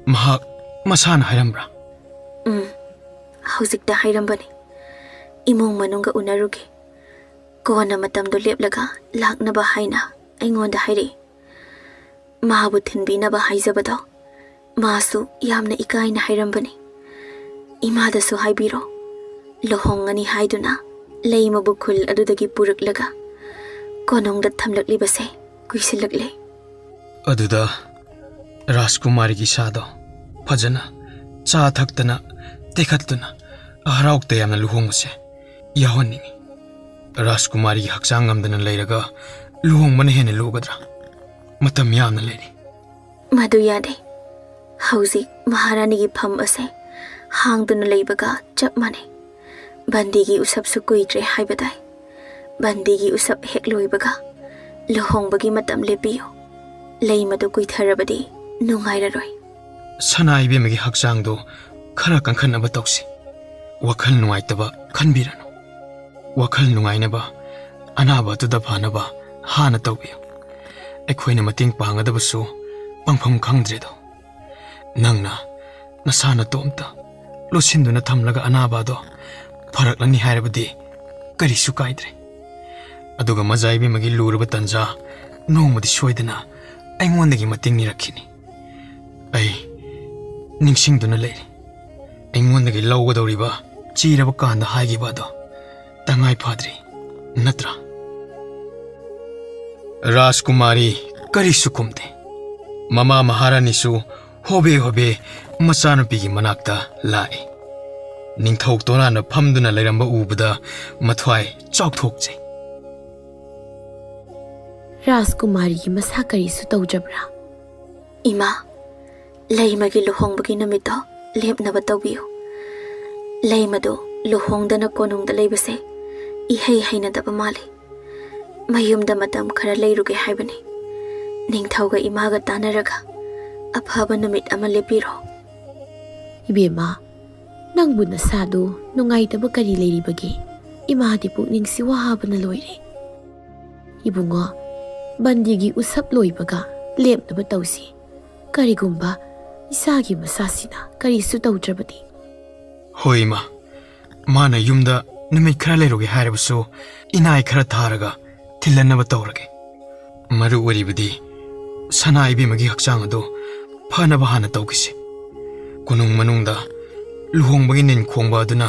ꯃꯍꯥꯛ ꯃꯁꯥꯅ ꯍꯥꯏꯔꯝꯕ꯭ꯔꯥ? ꯎꯝ, ꯍꯧꯖꯤꯛꯇ ꯍꯥꯏꯔꯝꯕꯅꯤ꯫ ꯏꯃꯨꯡ ꯃꯅꯨꯡꯒ ꯎꯅꯔꯨꯒꯦ, ꯀꯣꯟꯅ ꯃꯇꯝꯗꯨ ꯂꯦꯞꯂꯒ ꯂꯥꯛꯅꯕ ꯍꯥꯏꯅ ꯑꯩꯉꯣꯟꯗ ꯍꯥꯏꯔꯛꯏ꯫ ꯃꯥꯕꯨ ꯊꯤꯟꯕꯤꯅꯕ ꯍꯥꯏꯖꯕꯗꯣ ꯃꯥꯁꯨ ꯌꯥꯝꯅ ꯏꯀꯥꯏꯅ ꯍꯥꯏꯔꯝꯕꯅꯤ꯫ ꯏꯃꯥꯗꯁꯨ ꯍꯥꯏꯕꯤꯔꯣ, ꯂꯨꯍꯣꯡꯒꯅꯤ ꯍꯥꯏꯗꯨꯅ ꯂꯩꯃꯕꯨ ꯈꯨꯜ ꯑꯗꯨꯗꯒꯤ ꯄꯨꯔꯛꯂꯒ ꯀꯣꯅꯨꯡꯗ ꯊꯝꯂꯛꯂꯤꯕꯁꯦ ꯀꯨꯏꯁꯤꯜꯂꯛꯂꯦ꯫ ꯑꯗꯨꯗ ꯔꯥꯖꯀꯨꯃꯥꯔꯤꯒꯤ ꯁꯥꯗꯣ ꯐꯖꯅ ꯆꯥ ꯊꯛꯇꯅ ꯇꯦꯛꯈꯠꯇꯨꯅ ꯍꯔꯥꯎ ꯇꯌꯥꯝꯅ ꯂꯨꯍꯣꯡꯕꯁꯦ ꯌꯥꯎꯍꯟꯅꯤꯡꯏ꯫ ꯔꯥꯖꯀꯨꯃꯥꯔꯤꯒꯤ ꯍꯛꯆꯥꯡ ꯉꯝꯗꯅ ꯂꯩꯔꯒ ꯂꯨꯍꯣꯡꯕꯅ ꯍꯦꯟꯅ ꯂꯨꯒꯗ꯭ꯔꯥ? ꯃꯇꯝ ꯌꯥꯝꯅ ꯂꯩꯔꯤ꯫ ꯃꯗꯨ ꯌꯥꯗꯦ꯫ ꯍꯧꯖꯤꯛ ꯃꯍꯥꯔꯥꯅꯤꯒꯤ ꯐꯝ ꯑꯁꯦ ꯍꯥꯡꯗꯨꯅ ꯂꯩꯕꯒ ꯆꯞ ꯃꯥꯟꯅꯩ꯫ ꯕꯟꯗꯤꯒꯤ ꯎꯁꯞꯁꯨ ꯀꯨꯏꯗ꯭ꯔꯦ ꯍꯥꯏꯕ ꯇꯥꯏ꯫ ꯕꯟꯗꯤꯒꯤ ꯎꯁꯞ ꯍꯦꯛ ꯂꯣꯏꯕꯒ ꯂꯨꯍꯣꯡꯕꯒꯤ ꯃꯇꯝ ꯂꯦꯞꯄꯤꯌꯨ꯫ ꯂꯩꯃꯗꯨ ꯀꯨꯏꯊꯔꯕꯗꯤ ꯅꯨꯡꯉꯥꯏꯔꯔꯣꯏ꯫ ꯁꯅꯥ ꯏꯕꯦꯝꯃꯒꯤ ꯍꯛꯆꯥꯡꯗꯨ ꯈꯔ ꯀꯟꯈꯠꯅꯕ ꯇꯧꯁꯤ꯫ ꯋꯥꯈꯜ ꯅꯨꯡꯉꯥꯏꯇꯕ ꯈꯟꯕꯤꯔꯅꯨ꯫ ꯋꯥꯈꯜ ꯅꯨꯡꯉꯥꯏꯅꯕ, ꯑꯅꯥꯕ ꯑꯗꯨꯗ ꯐꯅꯕ ꯍꯥꯟꯅ ꯇꯧꯕꯤꯌꯨ꯫ ꯑꯩꯈꯣꯏꯅ ꯃꯇꯦꯡ ꯄꯥꯡꯒꯗꯕꯁꯨ ꯄꯥꯡꯐꯝ ꯈꯪꯗ꯭ꯔꯦꯗꯣ꯫ ꯅꯪꯅ ꯅꯁꯥ ꯅꯇꯣꯝꯇ ꯂꯣꯠꯁꯤꯟꯗꯨꯅ ꯊꯝꯂꯒ ꯑꯅꯥꯕ ꯑꯗꯣ ꯐꯔꯛꯂꯅꯤ ꯍꯥꯏꯔꯕꯗꯤ ꯀꯔꯤꯁꯨ ꯀꯥꯏꯗ꯭ꯔꯦ꯫ ꯑꯗꯨꯒ ꯃꯖꯥ ꯏꯕꯦꯝꯃꯒꯤ ꯂꯨꯔꯕ ꯇꯟꯖꯥ ꯅꯣꯡꯃꯗꯤ ꯁꯣꯏꯗꯅ ꯑꯩꯉꯣꯟꯗꯒꯤ ꯃꯇꯦꯡ ꯅꯤꯔꯛꯈꯤꯅꯤ꯫ ꯑꯩ ꯅꯤꯡꯁꯤꯡꯗꯨꯅ ꯂꯩꯔꯤ꯫ ꯑꯩꯉꯣꯟꯗꯒꯤ ꯂꯧꯒꯗꯧꯔꯤꯕ ꯆꯤꯔꯕ ꯀꯥꯟꯗ ꯍꯥꯏꯈꯤꯕ ꯑꯗꯣ ꯇꯉꯥꯏ ꯐꯗ꯭ꯔꯤ, ꯅꯠꯇ꯭ꯔꯥ? ꯔꯥꯖꯀꯨꯃꯥꯔꯤ ꯀꯔꯤꯁꯨ ꯈꯨꯝꯗꯦ꯫ ꯃꯃꯥ ꯃꯍꯥꯔꯥꯅꯤꯁꯨ ꯍꯣꯕꯦ ꯍꯣꯕꯦ ꯃꯆꯥꯅꯨꯄꯤꯒꯤ ꯃꯅꯥꯛꯇ ꯂꯥꯛꯏ꯫ ꯅꯤꯡꯊꯧ ꯇꯣꯔꯥꯅ ꯐꯝꯗꯨꯅ ꯂꯩꯔꯝꯕ ꯎꯕꯗ ꯃꯊ꯭ꯋꯥꯏ ꯆꯥꯎꯊꯣꯛꯆꯩ꯫ ꯔꯥꯖꯀꯨꯃꯥꯔꯤꯒꯤ ꯃꯁꯥ ꯀꯔꯤꯁꯨ ꯇꯧꯗ꯭ꯔꯕ꯭ꯔꯥ? ꯏꯃꯥ, ꯂꯩꯃꯒꯤ ꯂꯨꯍꯣꯡꯕꯒꯤ ꯅꯨꯃꯤꯠꯇꯣ ꯂꯦꯞꯅꯕ ꯇꯧꯕꯤꯌꯨ꯫ ꯂꯩꯃꯗꯣ ꯂꯨꯍꯣꯡꯗꯅ ꯀꯣꯅꯨꯡꯗ ꯂꯩꯕꯁꯦ ꯏꯍꯩ ꯍꯩꯅꯗꯕ ꯃꯥꯜꯂꯤ꯫ ꯃꯌꯨꯝꯗ ꯃꯇꯝ ꯈꯔ ꯂꯩꯔꯨꯒꯦ ꯍꯥꯏꯕꯅꯤ꯫ ꯅꯤꯡꯊꯧꯒ ꯏꯃꯥꯒ ꯇꯥꯟꯅꯔꯒ ꯑꯐꯕ ꯅꯨꯃꯤꯠ ꯑꯃ ꯂꯦꯞꯄꯤꯔꯣ꯫ ꯏꯕꯦꯝꯃ, ꯅꯪꯕꯨ ꯅꯁꯥꯗꯨ ꯅꯨꯡꯉꯥꯏꯇꯕ ꯀꯔꯤ ꯂꯩꯔꯤꯕꯒꯦ? ꯏꯃꯥꯗꯤ ꯄꯨꯛꯅꯤꯡꯁꯤ ꯋꯥꯕꯅ ꯂꯣꯏꯔꯦ꯫ ꯏꯕꯨꯡꯉꯣ, ꯕꯟꯗꯤꯒꯤ ꯎꯁꯞ ꯂꯣꯏꯕꯒ ꯂꯦꯞꯅꯕ ꯇꯧꯁꯤ꯫ ꯀꯔꯤꯒꯨꯝꯕ ꯏꯆꯥꯒꯤ ꯃꯁꯥꯁꯤꯅ ꯀꯔꯤꯁꯨ ꯇꯧꯗ꯭ꯔꯕꯗꯤ꯫ ꯍꯣꯏ ꯏꯃꯥ, ꯃꯥꯅ ꯌꯨꯝꯗ ꯅꯨꯃꯤꯠ ꯈꯔ ꯂꯩꯔꯨꯒꯦ ꯍꯥꯏꯔꯕꯁꯨ ꯏꯅꯥꯏ ꯈꯔ ꯊꯥꯔꯒ ꯊꯤꯜꯍꯟꯅꯕ ꯇꯧꯔꯒꯦ꯫ ꯃꯔꯨ ꯑꯣꯏꯔꯤꯕꯗꯤ ꯁꯅꯥ ꯏꯕꯦꯝꯃꯒꯤ ꯍꯛꯆꯥꯡ ꯑꯗꯨ ꯐꯅꯕ ꯍꯥꯟꯅ ꯇꯧꯈꯤꯁꯤ꯫ ꯀꯣꯅꯨꯡ ꯃꯅꯨꯡꯗ ꯂꯨꯍꯣꯡꯕꯒꯤ ꯅꯤꯟ ꯈꯣꯡꯕ ꯑꯗꯨꯅ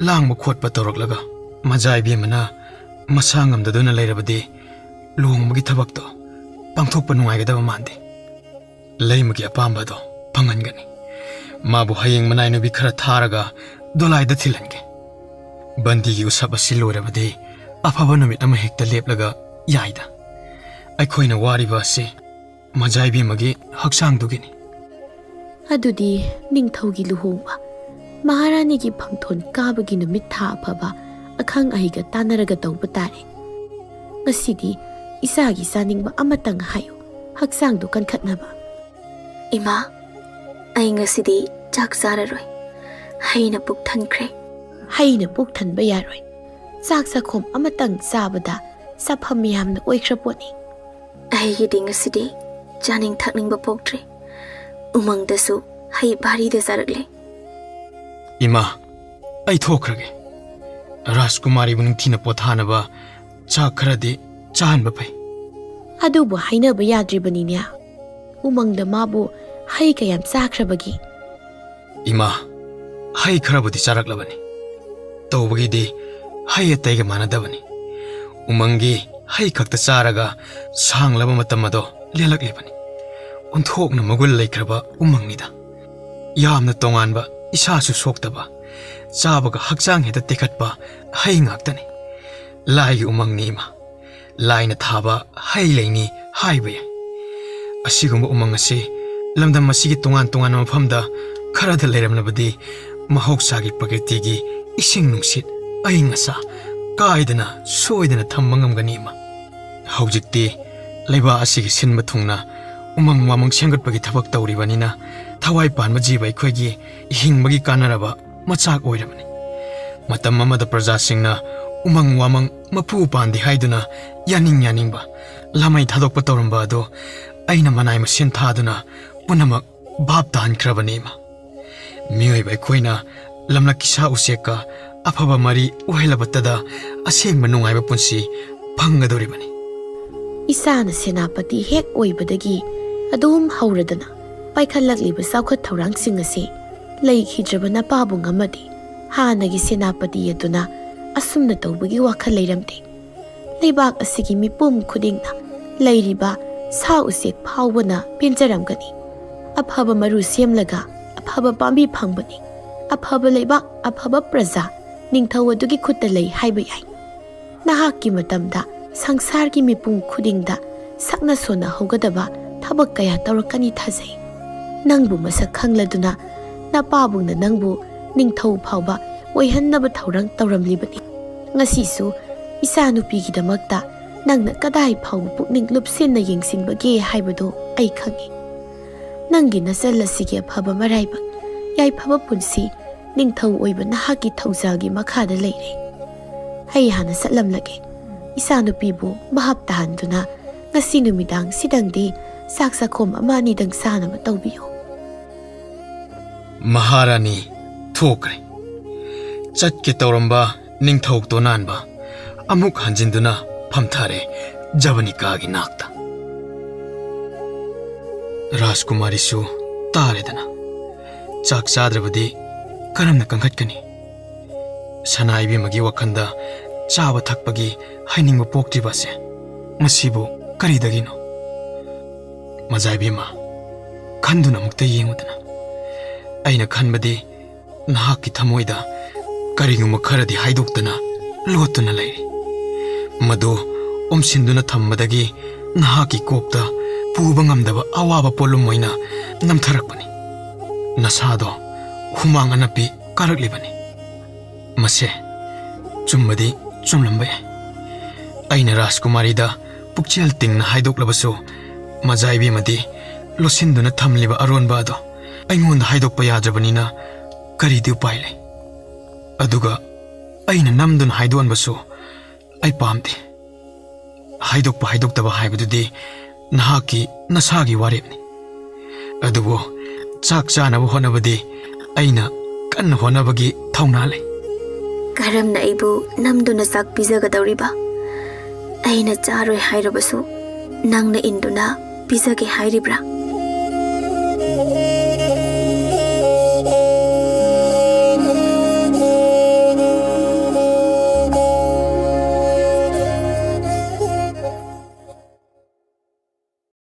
ꯂꯥꯡꯕ ꯈꯣꯠꯄ ꯇꯧꯔꯛꯂꯒ ꯃꯖꯥ ꯏꯕꯦꯝꯃꯅ ꯃꯁꯥ ꯉꯝꯗꯗꯨꯅ ꯂꯩꯔꯕꯗꯤ ꯂꯨꯍꯣꯡꯕꯒꯤ ꯊꯕꯛꯇꯣ ꯄꯥꯡꯊꯣꯛꯄ ꯅꯨꯡꯉꯥꯏꯒꯗꯕ ꯃꯥꯟꯗꯦ꯫ ꯂꯩꯃꯒꯤ ꯑꯄꯥꯝꯕ ꯑꯗꯣ ꯐꯪꯍꯟꯒꯅꯤ꯫ ꯃꯥꯕꯨ ꯍꯌꯦꯡ ꯃꯅꯥꯏ ꯅꯨꯄꯤ ꯈꯔ ꯊꯥꯔꯒ ꯗꯣꯂꯥꯏꯗ ꯊꯤꯜꯍꯟꯒꯦ꯫ ꯕꯟꯗꯤꯒꯤ ꯎꯁꯞ ꯑꯁꯤ ꯂꯣꯏꯔꯕꯗꯤ ꯑꯐꯕ ꯅꯨꯃꯤꯠ ꯑꯃ ꯍꯦꯛꯇ ꯂꯦꯞꯂꯒ ꯌꯥꯏꯗ꯫ ꯑꯩꯈꯣꯏꯅ ꯋꯥꯔꯤꯕ ꯑꯁꯤ ꯃꯖꯥ ꯏꯕꯦꯝꯃꯒꯤ ꯍꯛꯆꯥꯡꯗꯨꯒꯤꯅꯤ꯫ ꯑꯗꯨꯗꯤ ꯅꯤꯡꯊꯧꯒꯤ ꯂꯨꯍꯣꯡꯕ, ꯃꯍꯥꯔꯥꯅꯤꯒꯤ ꯐꯝꯊꯣꯟ ꯀꯥꯕꯒꯤ ꯅꯨꯃꯤꯠ ꯊꯥ ꯑꯐꯕ ꯑꯈꯪ ꯑꯍꯩꯒ ꯇꯥꯟꯅꯔꯒ ꯇꯧꯕ ꯇꯥꯔꯦ꯫ ꯉꯁꯤꯗꯤ ꯏꯆꯥꯒꯤ ꯆꯥꯅꯤꯡꯕ ꯑꯃꯇꯪ ꯍꯥꯏꯌꯨ, ꯍꯛꯆꯥꯡꯗꯨ ꯀꯟꯈꯠꯅꯕ꯫ ꯏꯃꯥ, ꯑꯩ ꯉꯁꯤꯗꯤ ꯆꯥꯛ ꯆꯥꯔꯔꯣꯏ꯫ ꯍꯩꯅ ꯄꯨꯛ ꯊꯟꯈ꯭ꯔꯦ꯫ ꯍꯩꯅ ꯄꯨꯛ ꯊꯟꯕ ꯌꯥꯔꯣꯏ꯫ ꯆꯥꯛ ꯆꯥꯈꯣꯝ ꯑꯃꯇꯪ ꯆꯥꯕꯗ ꯆꯥꯐꯝ ꯌꯥꯝꯅ ꯑꯣꯏꯈ꯭ꯔ ꯄꯣꯠꯅꯤ꯫ ꯑꯩꯒꯤꯗꯤ ꯉꯁꯤꯗꯤ ꯆꯥꯅꯤꯡ ꯊꯛꯅꯤꯡꯕ ꯄꯣꯛꯇ꯭ꯔꯦ꯫ ꯎꯃꯪꯗꯁꯨ ꯍꯩ ꯚꯥꯔꯤꯗ ꯆꯥꯔꯛꯂꯦ꯫ ꯏꯃꯥ, ꯑꯩ ꯊꯣꯛꯈ꯭ꯔꯒꯦ꯫ ꯔꯥꯖꯀꯨꯃꯥꯔꯤꯕꯨ ꯅꯤꯡꯊꯤꯅ ꯄꯣꯊꯥꯅꯕ ꯆꯥꯛ ꯈꯔꯗꯤ ꯆꯥꯍꯟꯕ ꯐꯩ꯫ ꯑꯗꯨꯕꯨ ꯍꯥꯏꯅꯕ ꯌꯥꯗ꯭ꯔꯤꯕꯅꯤꯅꯦ꯫ ꯎꯃꯪꯗ ꯃꯥꯕꯨ ꯍꯩ ꯀꯌꯥꯝ ꯆꯥꯈ꯭ꯔꯕꯒꯦ? ꯏꯃꯥ, ꯍꯩ ꯈꯔꯕꯨꯗꯤ ꯆꯥꯔꯛꯂꯕꯅꯤ꯫ ꯇꯧꯕꯒꯤꯗꯤ ꯍꯩ ꯑꯇꯩꯒ ꯃꯥꯟꯅꯗꯕꯅꯤ꯫ ꯎꯃꯪꯒꯤ ꯍꯩ ꯈꯛꯇ ꯆꯥꯔꯒ ꯁꯥꯡꯂꯕ ꯃꯇꯝ ꯑꯗꯣ ꯂꯦꯜꯂꯛꯂꯤꯕꯅꯤ꯫ ꯑꯣꯟꯊꯣꯛꯅ ꯃꯒꯨꯟ ꯂꯩꯈ꯭ꯔꯕ ꯎꯃꯪꯅꯤꯗ꯫ ꯌꯥꯝꯅ ꯇꯣꯉꯥꯟꯕ, ꯏꯁꯥꯁꯨ ꯁꯣꯛꯇꯕ, ꯆꯥꯕꯒ ꯍꯛꯆꯥꯡ ꯍꯦꯛꯇ ꯇꯦꯛꯈꯠꯄ ꯍꯩ ꯉꯥꯛꯇꯅꯤ꯫ ꯂꯥꯏꯒꯤ ꯎꯃꯪꯅꯤ ꯏꯃꯥ꯫ ꯂꯥꯏꯅ ꯊꯥꯕ ꯍꯩ ꯂꯩꯅꯤ ꯍꯥꯏꯕ ꯌꯥꯏ꯫ ꯑꯁꯤꯒꯨꯝꯕ ꯎꯃꯪ ꯑꯁꯤ ꯂꯝꯗꯝ ꯑꯁꯤꯒꯤ ꯇꯣꯉꯥꯟ ꯇꯣꯉꯥꯟꯕ ꯃꯐꯝꯗ ꯈꯔꯗ ꯂꯩꯔꯝꯂꯕꯗꯤ ꯃꯍꯧꯁꯥꯒꯤ ꯄ꯭ꯔꯀ꯭ꯔꯤꯇꯤꯒꯤ ꯏꯁꯤꯡ ꯅꯨꯡꯁꯤꯠ ꯑꯏꯪ ꯑꯁꯥ ꯀꯥꯏꯗꯅ ꯁꯣꯏꯗꯅ ꯊꯝꯕ ꯉꯝꯒꯅꯤ ꯏꯃꯥ꯫ ꯍꯧꯖꯤꯛꯇꯤ ꯂꯩꯕꯥꯛ ꯑꯁꯤꯒꯤ ꯁꯤꯟꯕ ꯊꯨꯡꯅ ꯎꯃꯪ ꯋꯥꯃꯪ ꯁꯦꯝꯒꯠꯄꯒꯤ ꯊꯕꯛ ꯇꯧꯔꯤꯕꯅꯤꯅ ꯊꯋꯥꯏ ꯄꯥꯟꯕ ꯖꯤꯕ ꯑꯩꯈꯣꯏꯒꯤ ꯍꯤꯡꯕꯒꯤ ꯀꯥꯟꯅꯔꯕ ꯃꯆꯥꯛ ꯑꯣꯏꯔꯕꯅꯤ꯫ ꯃꯇꯝ ꯑꯃꯗ ꯄ꯭ꯔꯖꯥꯁꯤꯡꯅ ꯎꯃꯪ ꯋꯥꯃꯪ ꯃꯄꯨ ꯄꯥꯟꯗꯦ ꯍꯥꯏꯗꯨꯅ ꯌꯥꯅꯤꯡ ꯌꯥꯅꯤꯡꯕ ꯂꯥꯃꯩ ꯊꯥꯗꯣꯛꯄ ꯇꯧꯔꯝꯕ ꯑꯗꯨ ꯑꯩꯅ ꯃꯅꯥꯏ ꯃꯁꯤꯟ ꯊꯥꯗꯨꯅ ꯄꯨꯝꯅꯃꯛ ꯚꯥꯞ ꯇꯥꯍꯟꯈ꯭ꯔꯕꯅꯤ ꯏꯃꯥ꯫ ꯃꯤꯑꯣꯏꯕ ꯑꯩꯈꯣꯏꯅ ꯂꯝꯂꯛꯀꯤ ꯁꯥ ꯎꯆꯦꯛꯀ ꯑꯐꯕ ꯃꯔꯤ ꯑꯣꯏꯍꯜꯂꯕꯇꯗ ꯑꯁꯦꯡꯕ ꯅꯨꯡꯉꯥꯏꯕ ꯄꯨꯟꯁꯤ ꯐꯪꯒꯗꯧꯔꯤꯕꯅꯤ꯫ ꯏꯆꯥꯅ ꯁꯦꯅꯥꯄꯇꯤ ꯍꯦꯛ ꯑꯣꯏꯕꯗꯒꯤ ꯑꯗꯨꯝ ꯍꯧꯔꯗꯅ ꯄꯥꯏꯈꯠꯂꯛꯂꯤꯕ ꯆꯥꯎꯈꯠ ꯊꯧꯔꯥꯡꯁꯤꯡ ꯑꯁꯤ ꯂꯩꯈꯤꯗ꯭ꯔꯕ ꯅꯄꯥꯕꯨꯡ ꯑꯃꯗꯤ ꯍꯥꯟꯅꯒꯤ ꯁꯦꯅꯥꯄꯇꯤ ꯑꯗꯨꯅ ꯑꯁꯨꯝꯅ ꯇꯧꯕꯒꯤ ꯋꯥꯈꯜ ꯂꯩꯔꯝꯗꯦ꯫ ꯂꯩꯕꯥꯛ ꯑꯁꯤꯒꯤ ꯃꯤꯄꯨꯝ ꯈꯨꯗꯤꯡꯅ ꯂꯩꯔꯤꯕ ꯁꯥ ꯎꯆꯦꯛ ꯐꯥꯎꯕꯅ ꯄꯦꯟꯖꯔꯝꯒꯅꯤ꯫ ꯑꯐꯕ ꯃꯔꯨ ꯁꯦꯝꯂꯒ ꯑꯐꯕ ꯄꯥꯝꯕꯤ ꯐꯪꯕꯅꯤ꯫ ꯑꯐꯕ ꯂꯩꯕꯥꯛ, ꯑꯐꯕ ꯄ꯭ꯔꯖꯥ ꯅꯤꯡꯊꯧ ꯑꯗꯨꯒꯤ ꯈꯨꯠꯇ ꯂꯩ ꯍꯥꯏꯕ ꯌꯥꯏ꯫ ꯅꯍꯥꯛꯀꯤ ꯃꯇꯝꯗ ꯁꯪꯁꯥꯔꯒꯤ ꯃꯤꯄꯨꯝ ꯈꯨꯗꯤꯡꯗ ꯁꯛꯅ ꯁꯣꯟꯅ ꯍꯧꯒꯗꯕ ꯊꯕꯛ ꯀꯌꯥ ꯇꯧꯔꯛꯀꯅꯤ ꯊꯥꯖꯩ꯫ ꯅꯪꯕꯨ ꯃꯁꯛ ꯈꯪꯂꯗꯨꯅ ꯅꯄꯥꯕꯨꯡꯅ ꯅꯪꯕꯨ ꯅꯤꯡꯊꯧ ꯐꯥꯎꯕ ꯑꯣꯏꯍꯟꯅꯕ ꯊꯧꯔꯥꯡ ꯇꯧꯔꯝꯂꯤꯕꯅꯤ꯫ ꯉꯁꯤꯁꯨ ꯏꯆꯥꯅꯨꯄꯤꯒꯤꯗꯃꯛꯇ ꯅꯪꯅ ꯀꯗꯥꯏ ꯐꯥꯎꯕ ꯄꯨꯛꯅꯤꯡ ꯂꯨꯞꯁꯤꯟꯅ ꯌꯦꯡꯁꯤꯟꯕꯒꯦ ꯍꯥꯏꯕꯗꯨ ꯑꯩ ꯈꯪꯏ꯫ ꯅꯪꯒꯤ ꯅꯆꯜ ꯑꯁꯤꯒꯤ ꯑꯐꯕ ꯃꯔꯥꯏꯕꯛ, ꯌꯥꯏꯐꯕ ꯄꯨꯟꯁꯤ, ꯅꯤꯡꯊꯧ ꯑꯣꯏꯕ ꯅꯍꯥꯛꯀꯤ ꯊꯧꯖꯥꯜꯒꯤ ꯃꯈꯥꯗ ꯂꯩꯔꯦ꯫ ꯑꯩ ꯍꯥꯟꯅ ꯆꯠꯂꯝꯂꯒꯦ꯫ ꯏꯆꯥꯅꯨꯄꯤꯕꯨ ꯚꯥꯞ ꯇꯥꯍꯟꯗꯨꯅ ꯉꯁꯤ ꯅꯨꯃꯤꯗꯥꯡ ꯁꯤꯗꯪꯗꯤ ꯆꯥꯛ ꯆꯥꯈꯣꯝ ꯑꯃ ꯑꯅꯤꯗꯪ ꯆꯥꯅꯕ ꯇꯧꯕꯤꯌꯨ꯫ ꯃꯍꯥꯔꯥꯅꯤ ꯊꯣꯛꯈ꯭ꯔꯦ꯫ ꯆꯠꯀꯦ ꯇꯧꯔꯝꯕ ꯅꯤꯡꯊꯧ ꯇꯣꯅꯥꯟꯕ ꯑꯃꯨꯛ ꯍꯟꯖꯤꯟꯗꯨꯅ ꯐꯝꯊꯔꯦ ꯖꯕꯅꯤꯀꯥꯒꯤ ꯅꯥꯛꯇ꯫ ꯔꯥꯖꯀꯨꯃꯥꯔꯤꯁꯨ ꯇꯥꯔꯦꯗꯅ꯫ ꯆꯥꯛ ꯆꯥꯗ꯭ꯔꯕꯗꯤ ꯀꯔꯝꯅ ꯀꯟꯈꯠꯀꯅꯤ? ꯁꯅꯥ ꯏꯕꯦꯝꯃꯒꯤ ꯋꯥꯈꯜꯗ ꯆꯥꯕ ꯊꯛꯄꯒꯤ ꯍꯩꯅꯤꯡꯕ ꯄꯣꯛꯇ꯭ꯔꯤꯕ ꯑꯁꯦ ꯃꯁꯤꯕꯨ ꯀꯔꯤꯗꯒꯤꯅꯣ? ꯃꯖꯥ ꯏꯕꯦꯝꯃ, ꯈꯟꯗꯨꯅ ꯑꯃꯨꯛꯇ ꯌꯦꯡꯉꯨꯗꯅ꯫ ꯑꯩꯅ ꯈꯟꯕꯗꯤ ꯅꯍꯥꯛꯀꯤ ꯊꯃꯣꯏꯗ ꯀꯔꯤꯒꯨꯝꯕ ꯈꯔꯗꯤ ꯍꯥꯏꯗꯣꯛꯇꯅ ꯂꯣꯠꯇꯨꯅ ꯂꯩꯔꯤ꯫ ꯃꯗꯨ ꯑꯣꯝꯁꯤꯟꯗꯨꯅ ꯊꯝꯕꯗꯒꯤ ꯅꯍꯥꯛꯀꯤ ꯀꯣꯛꯇ ꯄꯨꯕ ꯉꯝꯗꯕ ꯑꯋꯥꯕ ꯄꯣꯠꯂꯨꯝ ꯑꯣꯏꯅ ꯅꯝꯊꯔꯛꯄꯅꯤ꯫ ꯅꯁꯥꯗꯣ ꯍꯨꯃꯥꯡ ꯑꯅꯞꯄꯤ ꯀꯥꯔꯛꯂꯤꯕꯅꯤ꯫ ꯃꯁꯦ ꯆꯨꯝꯕꯗꯤ ꯆꯨꯝꯂꯝꯕ ꯌꯥꯏ꯫ ꯑꯩꯅ ꯔꯥꯖꯀꯨꯃꯥꯔꯤꯗ ꯄꯨꯛꯆꯦꯜ ꯇꯤꯡꯅ ꯍꯥꯏꯗꯣꯛꯂꯕꯁꯨ, ꯃꯖꯥ ꯏꯕꯦꯝꯃꯗꯤ ꯂꯣꯠꯁꯤꯟꯗꯨꯅ ꯊꯝꯂꯤꯕ ꯑꯔꯣꯟꯕ ꯑꯗꯣ ꯑꯩꯉꯣꯟꯗ ꯍꯥꯏꯗꯣꯛꯄ ꯌꯥꯗ꯭ꯔꯕꯅꯤꯅ ꯀꯔꯤꯗꯤ ꯎꯄꯥꯏ ꯂꯩ? ꯑꯗꯨꯒ ꯑꯩꯅ ꯅꯝꯗꯨꯅ ꯍꯥꯏꯗꯣꯛꯍꯟꯕꯁꯨ ꯑꯩ ꯄꯥꯝꯗꯦ꯫ ꯍꯥꯏꯗꯣꯛꯄ ꯍꯥꯏꯗꯣꯛꯇꯕ ꯍꯥꯏꯕꯗꯨꯗꯤ ꯅꯍꯥꯛꯀꯤ ꯅꯁꯥꯒꯤ ꯋꯥꯔꯦꯞꯅꯤ꯫ ꯑꯗꯨꯕꯨ ꯆꯥꯛ ꯆꯥꯅꯕ ꯍꯣꯠꯅꯕꯗꯤ ꯑꯩꯅ ꯀꯟꯅ ꯍꯣꯠꯅꯕꯒꯤ ꯊꯧꯅꯥ ꯂꯩ꯫ ꯀꯔꯝꯅ ꯑꯩꯕꯨ ꯅꯝꯗꯨꯅ ꯆꯥꯛ ꯄꯤꯖꯒꯗꯧꯔꯤꯕ? ꯑꯩꯅ ꯆꯥꯔꯣꯏ ꯍꯥꯏꯔꯕꯁꯨ ꯅꯪꯅ ꯏꯟꯗꯨꯅ ꯄꯤꯖꯒꯦ ꯍꯥꯏꯔꯤꯕ꯭ꯔꯥ?